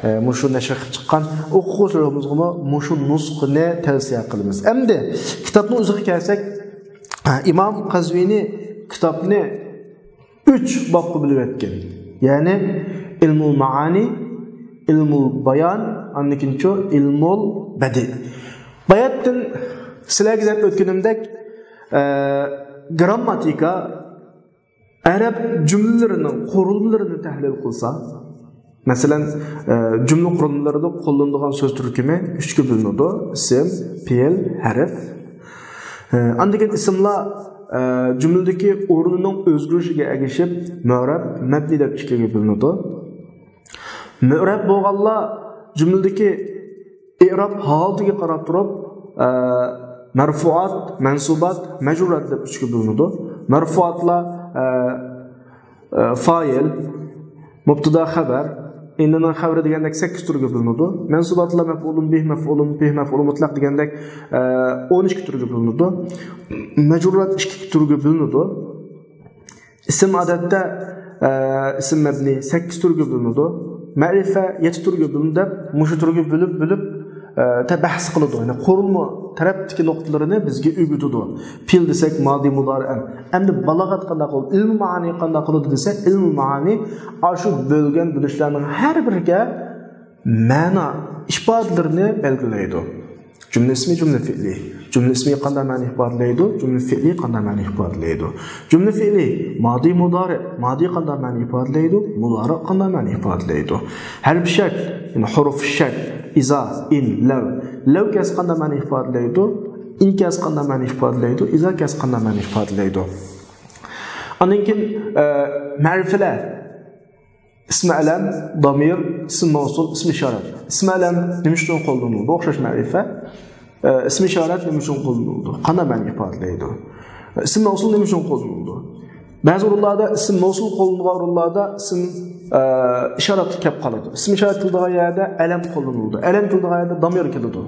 ئە، مۇشۇ نەشر قىلىپ چىققان. ئوقۇغۇچىلىرىمىزغىمۇ مۇشۇ نۇسخىنى تەۋسىيە قىلىمىز. ئەمدى كىتابنىڭ ئۆزىگە كەلسەك، ئىمام قەزۋىنى كىتابنى ئۈچ بابقا بۆلۈۋەتكەن. يەنى ئىلمۇل مائانى، ئىلمۇل بايان، ئاندىن كېيىنچۇ ئىلمۇل بەدىئ. باياتتىن سىلەرگە دەپ ئۆتكىنىمدەك، ئە، گرامماتىكا ئەرەب جۈملىلىرىنىڭ قۇرۇلمىلىرىنى تەھلىل قىلسا، مەسىلەن، ئە، جۈملە قۇرۇلمىلىرىدا قوللىنىدىغان سۆز تۈركۈمى ئۈچكە بۆلۈنىدۇ: ئىسىم، پېئىل، ھەرپ. ئە، ئاندىن كېيىن ئىسىملار، ئە، جۈملىدىكى ئورنىنىڭ ئۆزگىرىشىگە ئەگىشىپ مۇئرەب، مەبنىي دەپ ئىككىگە بۆلۈنىدۇ. مۇئرەب بولغانلار جۈملىدىكى ئېئراب ھالىتىگە قاراپ تۇرۇپ، ئە، مەرفۇئات، مەنسۇبات، مەجرۇرات دەپ ئۈچكە بۆلۈنىدۇ. مەرفۇئاتلار، ئە، ئە، فايىل، مۇبتىدا، خەۋەر، ئىننىنىڭ خەۋىرى دېگەندەك سەككىز تۈرگە بۆلۈنىدۇ. مەنسۇباتلار مەپئۇلۇن بىھ، مەپئۇلۇن بىھ، مەپئۇلۇن مۇتلەق دېگەندەك، ئە، ئون ئىككى تۈرگە بۆلۈنىدۇ. مەجرۇرات ئىككى تۈرگە بۆلۈنىدۇ. ئىسىم ئادەتتە، ئە، ئىسىم مەبنىي سەككىز تۈرگە بۆلۈنىدۇ. مەرىپە يەتتە تۈرگە بۆلۈنىدۇ دەپ، مۇشۇ تۈرگە بۆلۈپ، بۆلۈپ، ئە، تە-، بەھس قىلىدۇ. يەنى قۇرۇلما تەرەپتىكى نۇقتىلىرىنى بىزگە ئۆگىتىدۇ. پېئىل دېسەك، مادى، مۇدارىئەن. ئەمدى بالاغەت قانداق قىلىدۇ؟ ئىلمى مائانى قانداق قىلىدۇ دېسە، ئىلمى مائانى ئاشۇ بۆلگەن بۆلۈشلەرنىڭ ھەر بىرىگە مەنا ئىپادىلىرىنى بەلگىلەيدۇ. جۈملە ئىسمى، جۈملە فېئلى. جۈملە ئىسمى قانداق مەنە ئىپادىلەيدۇ؟ جۈملە فېئلى قانداق مەنە ئىپادىلەيدۇ؟ جۈملە فېئلى مادى، مۇدارى. مادى قانداق مەنە ئىپادىلەيدۇ؟ مۇدارى قانداق مەنە ئىپادىلەيدۇ؟ ھەرپ شەرت، يەنى ھۇرۇف شەرت، ئىزا، ئىن، لەۋ. لەۋ كەلسە قانداق مەنە ئىپادىلەيدۇ؟ ئىن كەلسە قانداق مەنە ئىپادىلەيدۇ؟ ئىزا كەلسە قانداق مەنە ئىپادىلەيدۇ؟ ئاندىن كېيىن، ئە، مەرىپىلەر. ئىسمى ئەلەم، دامىر، ئىسمى مەۋسۇل، ئىسمى ئىشارەت. ئىسمى ئەلەم نېمە ئۈچۈن قوللىنىلىدۇ؟ ئوخشاش مەرىپە. ئە، ئىسمى ئىشارەت نېمە ئۈچۈن قوللىنىلىدۇ؟ قانداق مەنە ئىپادىلەيدۇ؟ ئىسمى مەۋسۇل نېمە ئۈچۈن قوللىنىلىدۇ؟ بەزى ئورۇنلاردا ئىسىم مەۋسۇل قوللىنىدىغان ئورۇنلاردا ئىسىم، ئە، ئىشارەت كەپ قالىدۇ. ئىسىم ئىشارەت كېلىدىغان يەردە ئەلەم قوللىنىلىدۇ. ئەلەم كېلىدىغان يەردە دامىر كېلىدۇ.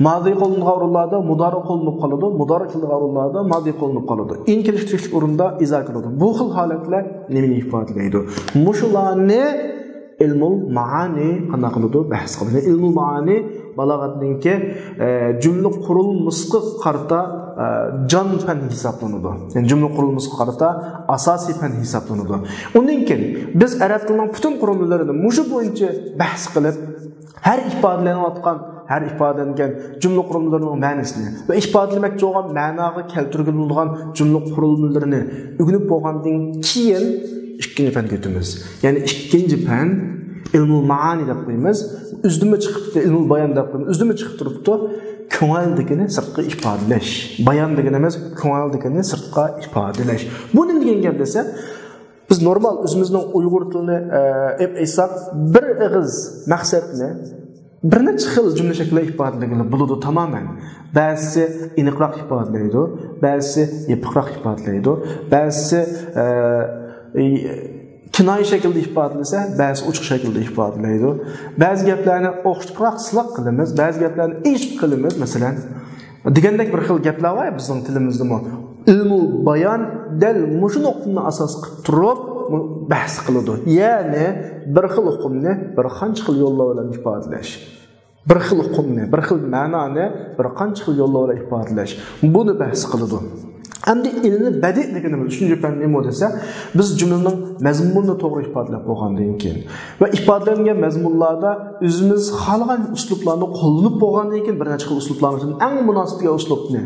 مازى قوللىنىدىغان ئورۇنلاردا مۇدارى قوللىنىپ قالىدۇ، مۇدارى كېلىدىغان ئورۇنلاردا مازى قوللىنىپ قالىدۇ. ئىن كېلىشلىك ئورۇندا ئىزا كېلىدۇ. بۇ خىل ھالەتلەر نېمىنى ئىپادىلەيدۇ؟ مۇشۇلارنى ئىلمۇل مائانى قانداق قىلىدۇ؟ بەھس قىلىدۇ. ئىلمۇل مائانى بالاغەتنىڭكى، ئە، جۈملە قۇرۇلمىسىغا قارىتا، ئە، جان پەن ھېسابلىنىدۇ. يەنى جۈملە قۇرۇلمىسىغا قارىتا ئاساسىي پەن ھېسابلىنىدۇ. ئۇندىن كېيىن بىز ئەرەب تىلىنىڭ پۈتۈن قۇرۇلمىلىرىنى مۇشۇ بويىچە بەھس قىلىپ، ھەر ئىپادىلەنىۋاتقان، ھەر ئىپادىلەنگەن جۈملە قۇرۇلمىلىرىنىڭ مەنىسىنى ۋە ئىپادىلىمەكچى بولغان مەناغا كەلتۈرگىلى بولىدىغان جۈملە قۇرۇلمىلىرىنى ئۆگىنىپ بولغاندىن كېيىن، ئىككىنچى پەنگە ئۆتىمىز. يەنى ئىككىنچى پەن ئىلمۇل مائانى دەپ قويىمىز. ئۆزىدىنمۇ چىقىپتۇ، ئىلمۇل بايان دەپ قويىمىز. ئۆزىدىنمۇ چىقىپ تۇرۇپتۇ. كۆڭۈلدىكىنى سىرتقا ئىپادىلەش. بايان دېگىنىمىز كۆڭۈلدىكىنى سىرتقا ئىپادىلەش. بۇ نېمە دېگەن گەپ دېسە، بىز نورمال ئۆزىمىزنىڭ ئۇيغۇر تىلىنى، ئە، ئېلىپ ئېيتساق، بىر ئېغىز مەقسەتنى بىر نەچچە خىل جۈملە شەكلىدە ئىپادىلىگىلى بولىدۇ تامامەن. بەزىسى ئېنىقراق ئىپادىلەيدۇ، بەزىسى يېپىقراق ئىپادىلەيدۇ، بەزىسى، ئە، كىنايە شەكلىدە ئىپادىلىسە، بەزىسى ئوچۇق شەكلىدە ئىپادىلەيدۇ. بەزى گەپلەرنى ئوخشىتىپراق سىلاق قىلىمىز، بەزى گەپلەرنى ئېچىپ قىلىمىز، مەسىلەن. دېگەندەك بىر خىل گەپلەر بار بىزنىڭ تىلىمىزدىمۇ. ئىلمۇل بايان دەل مۇشۇ نۇقتىنى ئاساس قىلىپ تۇرۇپ بەھس قىلىدۇ. يەنى بىر خىل ئۇقۇمنى بىر قانچە خىل يوللار بىلەن ئىپادىلەش. بىر خىل ئۇقۇمنى، بىر خىل مەنانى بىر قانچە خىل يوللار بىلەن ئىپادىلەش. بۇنى بەھس قىلىدۇ. ئەمدى ئىلمى بەدىئ دېگىنىمىز ئۈچىنچى پەن نېمە دېسە، بىز جۈملىنىڭ مەزمۇنىنى توغرا ئىپادىلەپ بولغاندىن كېيىن ۋە ئىپادىلەنگەن مەزمۇنلاردا ئۆزىمىز خالىغان ئۇسلۇبلارنى قوللىنىپ بولغاندىن كېيىن، بىر نەچچە خىل ئۇسلۇبلارنىڭ ئىچىدىن ئەڭ مۇناسىپ كەلگەن ئۇسلۇبنى،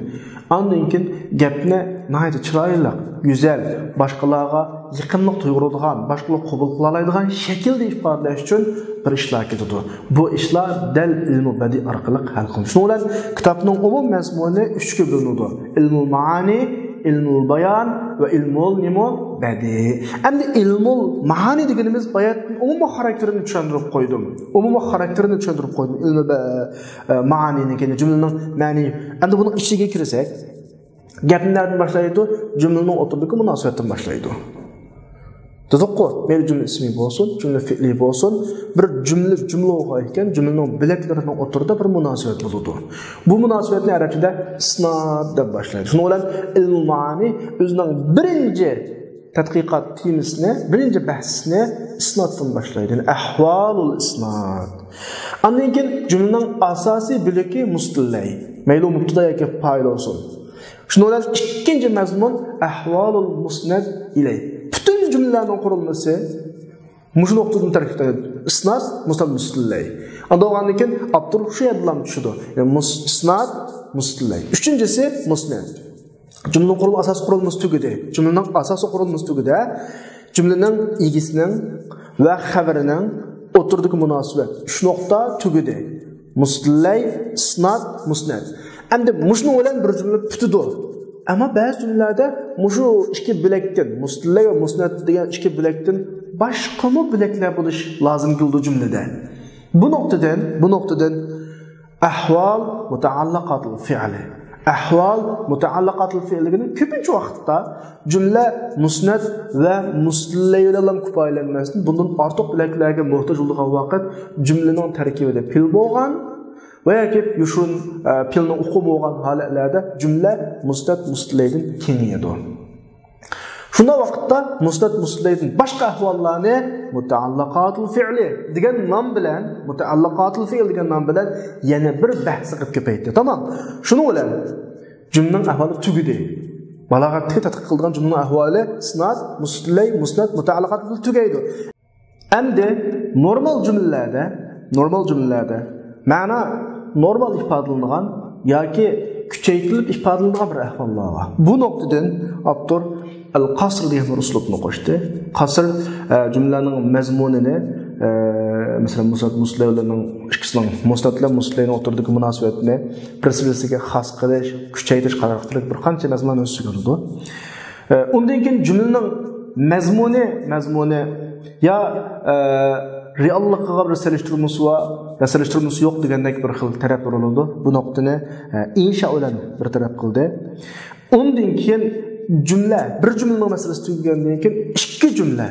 ئاندىن كېيىن گەپنى ناھايىتى چىرايلىق، گۈزەل، باشقىلارغا يېقىملىق تۇيغۇزىدىغان، باشقىلار قوبۇل قىلالايدىغان شەكىلدە ئىپادىلەش ئۈچۈن بىر ئىشلار كېتىدۇ. بۇ ئىشلار دەل ئىلمۇ بەدىئ ئارقىلىق ھەل قىلىنىدۇ. شۇنىڭ بىلەن كىتابنىڭ ئومۇمىي مەزمۇنى ئۈچكە بۆلۈنىدۇ. ئىلمۇل مائانى، ئىلمۇل بايان ۋە ئىلمۇل نېمە؟ بەدىئ. ئەمدى ئىلمۇل مائانى دېگىنىمىز باياتتىن ئومۇمىي خاراكتېرىنى چۈشەندۈرۈپ قويدۇم. ئومۇمىي خاراكتېرىنى چۈشەندۈرۈپ قويدۇم. ئىلمۇ بە-، ئە، مائانىنىڭكى جۈملىنىڭ مەنى. ئەمدى بۇنىڭ ئىچىگە كىرسەك، گەپنى نەدىن باشلايدۇ؟ جۈملىنىڭ ئوتتۇرىدىكى مۇناسىۋەتتىن باشلايدۇ. دېدۇققۇ، مەيلى جۈملە ئىسمى بولسۇن، جۈملە فېئلى بولسۇن، بىر جۈملە جۈملە بولغان ئىكەن، جۈملىنىڭ بۆلەكلىرىنىڭ ئوتتۇرىدا بىر مۇناسىۋەت بولىدۇ. بۇ مۇناسىۋەتنى ئەرەبچىدە ئىسناد دەپ باشلايدۇ. شۇنىڭ بىلەن ئىلمۇل مائانى ئۆزىنىڭ بىرىنچى تەتقىقات تېمىسىنى، بىرىنچى بەھسىنى ئىسنادتىن باشلايدۇ. يەنى ئەھۋالۇل ئىسناد. ئاندىن كېيىن جۈملىنىڭ ئاساسىي بۆلىكى مۇستىلەي. مەيلى مۇبتىدا ياكى پائىل بولسۇن. شۇنىڭ بىلەن ئىككىنچى مەزمۇن ئەھۋالۇل مۇسنەد ئىلەي. پۈتۈن جۈملىلەرنىڭ قۇرۇلمىسى مۇشۇ نۇقتىدىن تەركىب تاپىدۇ. ئىسناد، مۇسنەد، مۇستىلەي. ئاندىن كېيىن ئاپتور شۇ يەردىلا چۈشىدۇ. يەنى مۇس-، ئىسناد، مۇستىلەي. ئۈچىنچىسى مۇسنەد. جۈملىنىڭ قۇرۇلما، ئاساسىي قۇرۇلمىسى تۈگىدى. جۈملىنىڭ ئاساسىي قۇرۇلمىسى تۈگىدى. جۈملىنىڭ ئىگىسىنىڭ ۋە خەۋىرىنىڭ ئوتتۇرىدىكى مۇناسىۋەت. ئۈچ نۇقتا تۈگىدى. مۇستىلەي، ئىسناد، مۇسنەد. ئەمدى مۇشۇنىڭ بىلەن بىر جۈملە پۈتىدۇ. ئەمما بەزى جۈملىلەردە مۇشۇ ئىككى بۆلەكتىن، مۇستىلەي ۋە مۇسنەد دېگەن ئىككى بۆلەكتىن باشقىمۇ بۆلەكلەر بولۇش لازىم كېلىدۇ جۈملىدە. بۇ نۇقتىدىن، بۇ نۇقتىدىن ئەھۋال مۇتەئەللىقاتىل فېئلى. ئەھۋال مۇتەئەللىقاتىل فېئلى دېگىنى كۆپىنچە ۋاقىتتا جۈملە مۇسنەد ۋە مۇستىلەي بىلەن كۇپايىلەنمەستىن، بۇندىن ئارتۇق بۆلەكلەرگە موھتاج بولىدىغان ۋاقىت جۈملىنىڭ تەركىبىدە پېئىل بولغان ۋە ياكى يوشۇرۇن، ئە، پېئىلنىڭ ئۇقۇمى بولغان ھالەتلەردە جۈملە مۇسنەد مۇستىلەيدىن كېڭىيىدۇ. شۇنداق ۋاقىتتا مۇسنەد مۇستىلەيدىن باشقا ئەھۋاللارنى مۇتەئەللىقاتۇل فېئلى دېگەن نام بىلەن، مۇتەئەللىقاتۇل فېئل دېگەن نام بىلەن يەنە بىر بەھسە قىلىپ كۆپەيتتى. تامام. شۇنىڭ بىلەن جۈملىنىڭ ئەھۋالى تۈگىدى. بالاغەتتىكى تەتقىق قىلىدىغان جۈملىنىڭ ئەھۋالى ئىسناد، مۇستىلەي، مۇسنەد، مۇتەئەللىقات بىلەن تۈگەيدۇ. ئەمدى نورمال جۈملىلەردە نورمال جۈملىلەردە مەنا نورمال ئىپادىلىنىدىغان ياكى كۈچەيتىلىپ ئىپادىلىنىدىغان بىر ئەھۋاللار بار. بۇ نۇقتىدىن ئاپتور ئەل قەسر دېگەن بىر ئۇسلۇبنى قوشتى. قەسر، ئە، جۈملىلەرنىڭ مەزمۇنىنى، ئە، مەسىلەن، مۇسنەد مۇسلەيلەرنىڭ ئىككىسىنىڭ، مۇسنەد بىلەن مۇسلەينىڭ ئوتتۇرىدىكى مۇناسىۋەتنى بىرسى بىرسىگە خاس قىلىش، كۈچەيتىش قاتارلىق بىر قانچە مەزمۇننى ئۆز ئىچىگە ئالىدۇ. ئە، ئۇندىن كېيىن جۈملىنىڭ مەزمۇنى، مەزمۇنى يا، ئە، رېئاللىقىغا بىر سېلىشتۇرمىسى بار، يا سېلىشتۇرمىسى يوق دېگەندەك بىر خىل تەرەپلەر بولىدۇ. بۇ نۇقتىنى، ئە، ئىنشا بىلەن بىر تەرەپ قىلدى. ئۇندىن كېيىن جۈملە، بىر جۈملىنىڭ مەسىلىسى تۈگىگەندىن كېيىن ئىككى جۈملە،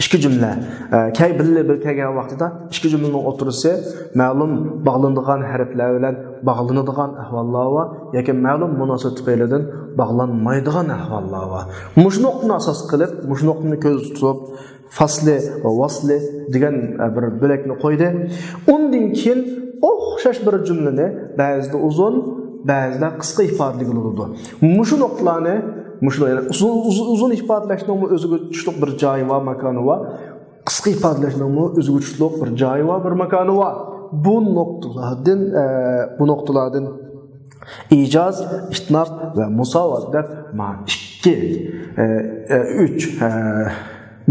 ئىككى جۈملە، ئە، كەي-، بىللە بىر كەلگەن ۋاقتىدا ئىككى جۈملىنىڭ ئوتتۇرىسى مەلۇم باغلىنىدىغان ھەرپلەر بىلەن باغلىنىدىغان ئەھۋاللار بار ياكى مەلۇم مۇناسىۋەت تۈپەيلىدىن باغلانمايدىغان ئەھۋاللار بار. مۇشۇ نۇقتىنى ئاساس قىلىپ، مۇشۇ نۇقتىنى كۆزدە تۇتۇپ، فاسلى ۋە ۋاسلى دېگەن، ئە، بىر بۆلەكنى قويدى. ئۇندىن كېيىن ئوخشاش بىر جۈملىنى بەزىدە ئۇزۇن، بەزىدە قىسقا ئىپادىلىگىلى بولىدۇ. مۇشۇ نۇقتىلارنى، مۇشۇ، يەنى ئۇزۇن، ئۇزۇن، ئۇزۇن ئىپادىلەشنىڭمۇ ئۆزىگە تۇتۇشلۇق بىر جايى بار، ماكانى بار. قىسقا ئىپادىلەشنىڭمۇ ئۆزىگە تۇتۇشلۇق بىر جايى بار، بىر ماكانى بار. بۇ نۇقتىلاردىن، ئە، بۇ نۇقتىلاردىن ئىجاز، ئىتناب ۋە مۇساۋات دەپ مانا ئىككى، ئە، ئە، ئۈچ، ئە،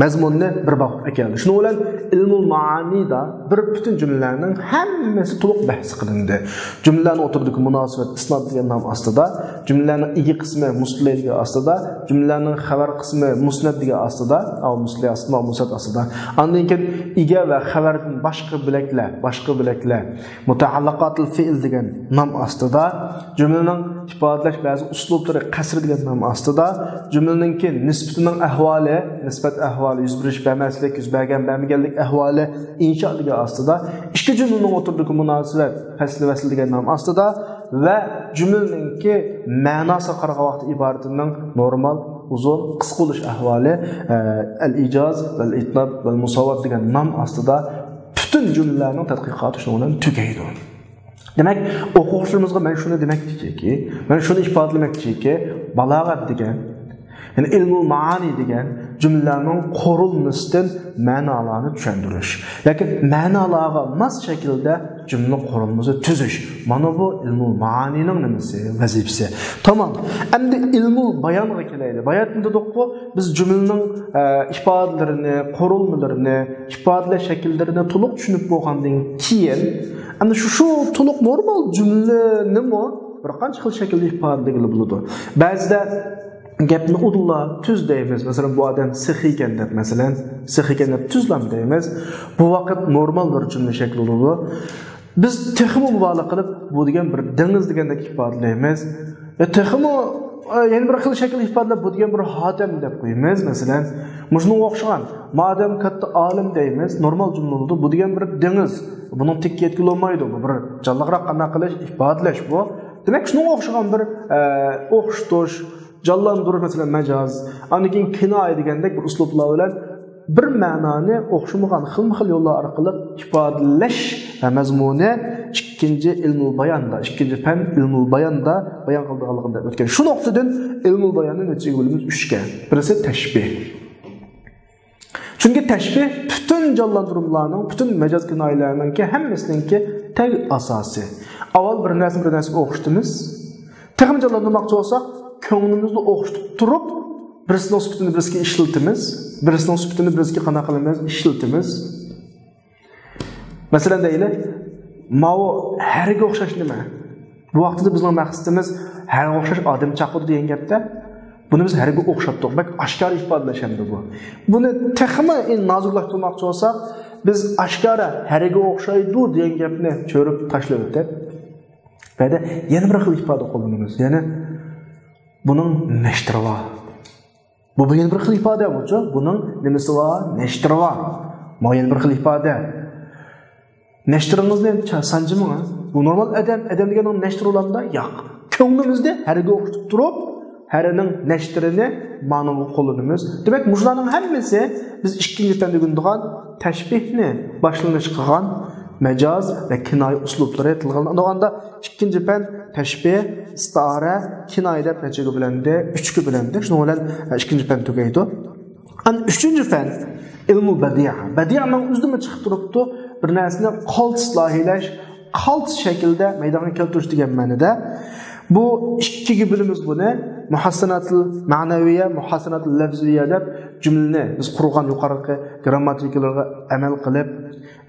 مەزمۇننى بىر باغلاپ ئەكەلدى. شۇنىڭ بىلەن ئىلمۇل مائانىدا بىر پۈتۈن جۈملىلەرنىڭ ھەممىسى تولۇق بەھس قىلىندى. جۈملىلەرنىڭ ئوتتۇرىدىكى مۇناسىۋەت ئىسناد دېگەن نام ئاستىدا، جۈملىلەرنىڭ ئىگە قىسمى مۇسلەي دېگەن ئاستىدا، جۈملىلەرنىڭ خەۋەر قىسمى مۇسنەد دېگەن ئاستىدا، ئاۋۇ مۇسلەي ئاستىدا، مۇسنەد ئاستىدا. ئاندىن كېيىن ئىگە ۋە خەۋەردىن باشقا بۆلەكلەر، باشقا بۆلەكلەر، مۇتەئەللىقاتۇل فېئىل دېگەن نام ئاستىدا، جۈملىنىڭ ئىپادىلەش بەزى ئۇسلۇبلىرى قەسر دېگەن نام ئاستىدا، جۈملىنىڭكى نىسبىتىنىڭ ئەھۋالى، نىسبەت ئەھۋالى، يۈز بېرىش، بەرمەسلىك، يۈز بەرگەن، بەرمىگەنلىك ئەھۋالى، ئىنشا دېگەن ئاستىدا، ئىككى جۈملىنىڭ ئوتتۇرىدىكى مۇناسىۋەت، پەسلى ۋەسلى دېگەن نام ئاستىدا ۋە جۈملىنىڭكى مەناسىغا قارىغان ۋاقىتتا ئىبارىتىنىڭ نورمال، ئۇزۇن، قىسقا بولۇش ئەھۋالى، ئە، ئەل ئىجاز، ۋەل ئىتناب، ۋەل مۇساۋات دېگەن نام ئاستىدا پۈتۈن جۈملىلەرنىڭ تەتقىقاتى شۇنىڭ بىلەن تۈگەيدۇ. دېمەك، ئوقۇغۇچىلىرىمىزغا مەن شۇنى دېمەكچىكى، مەن شۇنى ئىپادىلىمەكچىكى، بالاغەت دېگەن، يەنى ئىلمۇل مائانى دېگەن جۈملىلەرنىڭ قۇرۇلمىسىدىن مەنالارنى چۈشەندۈرۈش ياكى مەنالارغا ماس شەكىلدە جۈملە قۇرۇلمىسى تۈزۈش. مانا بۇ ئىلمۇل مائانىنىڭ نېمىسى؟ ۋەزىپىسى. تامام. ئەمدى ئىلمۇل بايانغا كېلەيلى. بايان دېدۇققۇ، بىز جۈملىنىڭ، ئە، ئىپادىلىرىنى، قۇرۇلمىلىرىنى، ئىپادىلەش شەكىللىرىنى تولۇق چۈشىنىپ بولغاندىن كېيىن، ئەمدى شۇ، شۇ تولۇق نورمال جۈملىنىمۇ بىر قانچە خىل شەكىلدە ئىپادىلىگىلى بولىدۇ. بەزىدە گەپنى ئۇدۇللا تۈز دەيمىز. مەسىلەن، بۇ ئادەم سېخىي ئىكەن دەپ، مەسىلەن، سېخىي ئىكەن دەپ تۈزلام دەيمىز. بۇ ۋاقىت نورمال بىر جۈملە شەكلى بولىدۇ. بىز تېخىمۇ مۇبالىغە قىلىپ، بۇ دېگەن بىر دېڭىز دېگەندەك ئىپادىلەيمىز. يا تېخىمۇ، ئە، يەنە بىر خىل شەكىلدە ئىپادىلەپ، بۇ دېگەن بىر خاتەم دەپ قويىمىز، مەسىلەن. مۇشۇنىڭغا ئوخشىغان. مادەم كاتتا ئالىم دەيمىز، نورمال جۈملە بولىدۇ. بۇ دېگەن بىر دېڭىز. بۇنىڭ تېكى يەتكىلى بولمايدۇ. بۇ بىر جانلىقراق قانداق قىلىش، ئىپادىلەش بۇ. دېمەك، شۇنىڭغا ئوخشىغان بىر، ئە، ئوخشىتىش، جانلاندۇرۇش، مەسىلەن، مەجاز، ئاندىن كېيىن كىنايە دېگەندەك بىر ئۇسلۇبلار بىلەن بىر مەنانى ئوخشىمىغان خىلمۇ خىل يوللار ئارقىلىق ئىپادىلەش مەزمۇنى ئىككىنچى ئىلمۇل باياندا، ئىككىنچى پەن ئىلمۇل باياندا بايان قىلىدىغانلىقىنى دەپ ئۆتكەن. شۇ نۇقتىدىن ئىلمۇل باياننى نەچچىگە بۆلىمىز؟ ئۈچكە. بىرسى تەشبىھ. چۈنكى تەشبىھ پۈتۈن جانلاندۇرمىلارنىڭ، پۈتۈن مەجاز كىنايىلەرنىڭكى ھەممىسىنىڭكى تەگ ئاساسى. ئاۋۋال بىر نەرسىنى بىر نەرسىگە ئوخشىتىمىز. تېخىمۇ جانلاندۇرماقچى بولساق، كۆڭلىمىزنى ئوخشىتىپ تۇرۇپ، بىرسىنىڭ سۈپىتىنى بىرسىگە ئىشلىتىمىز، بىرسىنىڭ سۈپىتىنى بىرسىگە قانداق قىلىمىز؟ ئىشلىتىمىز. مەسىلەن دەيلى، ماۋۇ ھەرگە ئوخشاش نېمە؟ بۇ ۋاقىتتا بىزنىڭ مەقسىتىمىز ھەرگە ئوخشاش ئادەم چاقىدۇ دېگەن گەپتە. بۇنى بىز ھەرگە ئوخشاتتۇق. بەك ئاشكارا ئىپادىلەش ئەمدى بۇ. بۇنى تېخىمۇ نازۇكلاشتۇرماقچى بولساق، بىز ئاشكارا ھەرگە ئوخشايدۇ دېگەن گەپنى چۆرۈپ تاشلىۋېتىپ، بۇ يەردە يەنە بىر خىل ئىپادە قوللىنىمىز. يەنى بۇنىڭ نەشتىرى بار. بۇ، بۇ يەنە بىر خىل ئىپادە بۇچۇ. بۇنىڭ نېمىسى بار؟ نەشتىرى بار. ماۋۇ يەنە بىر خىل ئىپادە. نەشتىرىڭىزنى چا-، سانجىمىڭىز. بۇ نورمال ئادەم، ئادەم دېگەننىڭ نەشتىرى بولامدا؟ ياق. كۆڭلىمىزدە ھەرگە ئوخشىتىپ تۇرۇپ، ھەرنىڭ نەشتىرىنى مانىغا قوللىنىمىز. دېمەك، مۇشۇلارنىڭ ھەممىسى بىز ئىككىنچى پەندە ئۆگىنىدىغان تەشبىھنى باشلىنىش قىلغان مەجاز ۋە كىنايە ئۇسلۇبلىرى تىلغا ئېلىنغاندا، ئىككىنچى پەن تەشبىھ، ئىستىئارە، كىنايە دەپ نەچچىگە بۆلۈندى؟ ئۈچكە بۆلۈندى. شۇنىڭ بىلەن، ئە، ئىككىنچى پەن تۈگەيدۇ. ئەنە ئۈچىنچى پەن، ئىلمۇ بەدىئە. بەدىئە مانا ئۆزىدىنمۇ چىقىپ تۇرۇپتۇ، بىر نەرسىنى قالتىس لايىھىلەش، قالتىس شەكىلدە مەيدانغا كەلتۈرۈش دېگەن مەنىدە. بۇ ئىككىگە بۆلىمىز بۇنى. مۇھەسسەناتىل مەنەۋىيە، مۇھەسسەناتىل لەفزىيە دەپ جۈملىنى بىز قۇرغان يۇقىرىقى گىرامماتىكىلارغا ئەمەل قىلىپ،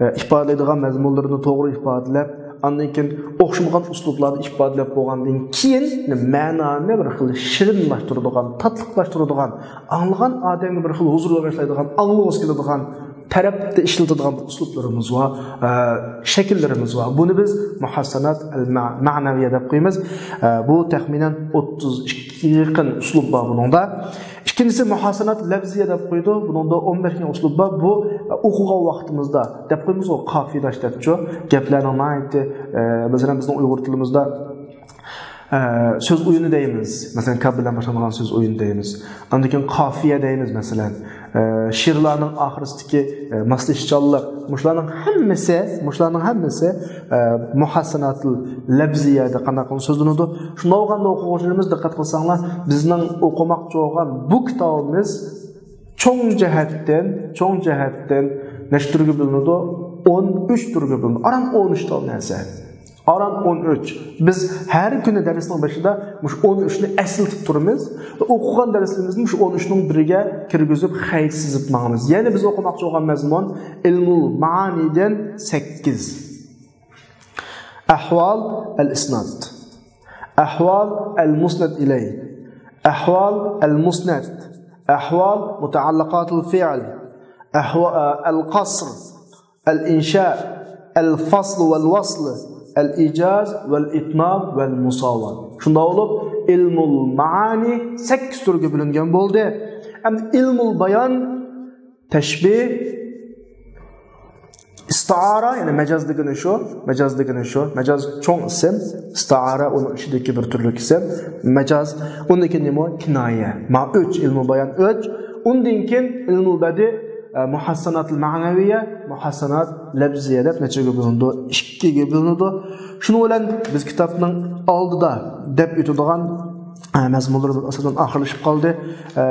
ئە، ئىپادىلەيدىغان مەزمۇنلىرىنى توغرا ئىپادىلەپ، ئاندىن كېيىن ئوخشىمىغان ئۇسلۇبلاردا ئىپادىلەپ بولغاندىن كېيىن، مەنانى بىر خىل شېرىنلاشتۇرىدىغان، تاتلىقلاشتۇرىدىغان، ئاڭلىغان ئادەمگە بىر خىل ھۇزۇر بېغىشلايدىغان، ئاڭلىغۇسى كېلىدىغان تەرەپتە ئىشلىتىدىغان بىر ئۇسلۇبلىرىمىز بار، ئە، شەكىللىرىمىز بار. بۇنى بىز مۇھەسسەنات ئەل مە-، مەنەۋىيە دەپ قويىمىز. ئە، بۇ تەخمىنەن ئوتتۇز ئىككىگە يېقىن ئۇسلۇب بار بۇنىڭدا. ئىككىنچىسى مۇھەسسەنات لەفزىيە دەپ قويىدۇ. بۇنىڭدا ئون بەش خىل ئۇسلۇب بار. بۇ، ئە، ئوقۇغان ۋاقتىمىزدا دەپ قويىمىزغۇ، قافىيەداش دەپچۇ. گەپلەرنىڭ ناھايىتى، ئە، مەسىلەن، بىزنىڭ ئۇيغۇر تىلىمىزدا ئە، سۆز ئويۇنى دەيمىز. مەسىلەن، كاپ بىلەن باشلانغان سۆز ئويۇنى دەيمىز. ئاندىن كېيىن قافىيە دەيمىز، مەسىلەن. ئە، شېئىرلارنىڭ ئاخىرىسىدىكى، ئە، ماسلىشىشچانلىق. مۇشۇلارنىڭ ھەممىسى، مۇشۇلارنىڭ ھەممىسى، ئە، مۇھەسسەناتىل لەفزىيەدە قانداق قىلىپ سۆزلىنىدۇ؟ شۇنداق بولغاندا ئوقۇغۇچىلىرىمىز دىققەت قىلساڭلار، بىزنىڭ ئوقۇماقچى بولغان بۇ كىتابىمىز چوڭ جەھەتتىن، چوڭ جەھەتتىن نەچچە تۈرگە بۆلۈنىدۇ؟ ئون ئۈچ تۈرگە بۆلۈنىدۇ. ئاران ئون ئۈچ تال نەرسە. ئاران ئون ئۈچ. بىز ھەر كۈنى دەرسنىڭ بېشىدا مۇشۇ ئون ئۈچنى ئەسلىتىپ تۇرىمىز. ئوقۇغان دەرسلىرىمىزنى مۇشۇ ئون ئۈچنىڭ بىرىگە كىرگۈزۈپ، خەيت سىزىپ ماڭىمىز. يەنى بىز ئوقۇماقچى بولغان مەزمۇن ئىلمۇل مائانىدىن سەككىز. ئەھۋال ئەل ئىسناد. ئەھۋال ئەل مۇسنەد ئىلەي. ئەھۋال ئەل مۇسنەد. ئەھۋال مۇتەئەللىقاتىل فىئل. ئەھۋا-، ئەل قەسر. ئەل ئىنشا، ئەل فەسل ۋەل ۋەسل، ئەل ئىجاز ۋەل ئىتمام ۋەل مۇساۋات. شۇنداق بولۇپ، ئىلمۇل مائانى سەككىز تۈرگە بۆلۈنگەن بولدى. ئەمدى ئىلمۇل بايان، تەشبىھ، ئىستىئارە، يەنى مەجاز دېگىنى شۇ، مەجاز دېگىنى شۇ، مەجاز چوڭ ئىسىم، ئىستىئارە ئۇنىڭ ئىچىدىكى بىر تۈرلۈك ئىسىم، مەجاز، ئۇندىن كېيىن نېمە؟ كىنايە. ما ئۈچ، ئىلمۇل بايان ئۈچ، ئۇندىن كېيىن ئىلمۇل بەدىئ، ئە، مۇھەسسەناتىل مەنەۋىيە، مۇھەسسەنات لەپزىيە دەپ نەچچىگە بۆلۈنىدۇ؟ ئىككىگە بۆلۈنىدۇ. شۇنىڭ بىلەن بىز كىتابنىڭ ئالدىدا دەپ ئۆتىدىغان، ئە، مەزمۇنلىرىمىز ئاساسەن ئاخىرلىشىپ قالدى. ئە،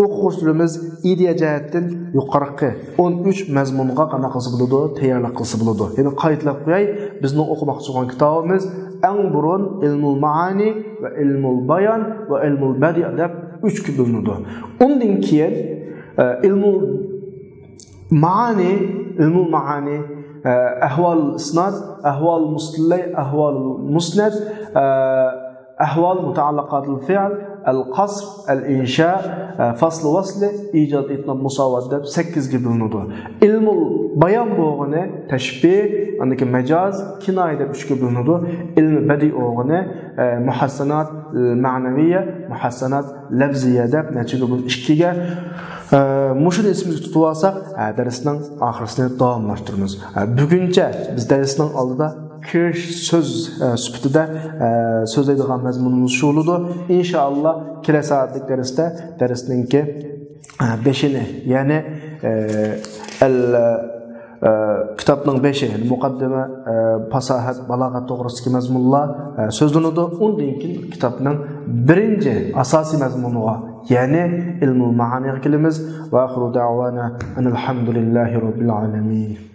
ئوقۇغۇچىلىرىمىز ئىدىيە جەھەتتىن يۇقىرىقى ئون ئۈچ مەزمۇنغا قانداق قىلسا بولىدۇ؟ تەييارلىق قىلسا بولىدۇ. يەنە قايتىلاپ قوياي، بىزنىڭ ئوقۇماقچى بولغان كىتابىمىز ئەڭ بۇرۇن ئىلمۇل مائانى ۋە ئىلمۇل بايان ۋە ئىلمۇل بەدىئ دەپ ئۈچكە بۆلۈنىدۇ. ئۇندىن كېيىن، ئە، ئىلمۇل مائانى، ئىلمۇل مائانى، ئە، ئەھۋال ئىسناد، ئەھۋال مۇستىلەي، ئەھۋال مۇسنەد، ئە، ئەھۋال مۇتەئەللىقاتىل فىئل، ئەل قەسر، ئەل ئىنشا، ئە، فەسل ۋەسل، ئىجاز، ئىتمام، مۇساۋات دەپ سەككىزگە بۆلۈنىدۇ. ئىلمۇل بايان بولغىنى تەشبىھ، ئاندىن كېيىن مەجاز، كىنايە دەپ ئۈچكە بۆلۈنىدۇ. ئىلمى بەدىئ بولغىنى، ئە، مۇھەسسەنات، ئە، مەنەۋىيە، مۇھەسسەنات لەپزىيە دەپ نەچچىگە بۆلۈپ ئىككىگە، ئە، مۇشۇنى ئېسىمىزگە تۇتۇۋالساق، ئە، دەرسنىڭ ئاخىرىسىنى داۋاملاشتۇرىمىز. ئە، بۈگۈنچە بىز دەرسنىڭ ئالدىدا كىرىش سۆز، ئە، سۈپىتىدە، ئە، سۆزلەيدىغان مەزمۇنىمىز شۇ بولىدۇ. ئىنشائاللا، كېلەر سائەتلىك دەرستە دەرسنىڭكى، ئە، بېشىنى، يەنى، ئە، ئەل، ئە، كىتابنىڭ بېشى، مۇقەددىمە، ئە، پاساھەت، بالاغەت توغرىسىدىكى مەزمۇنلار، ئە، سۆزلىنىدۇ. ئۇندىن كېيىن كىتابنىڭ بىرىنچى ئاساسىي مەزمۇنىغا، يەنى ئىلمۇل مائانىغا كېلىمىز. ۋە ئاخىرۇ دەئۋانا ئەنىل ھەمدۇلىللاھى رەببىل ئالەمىن.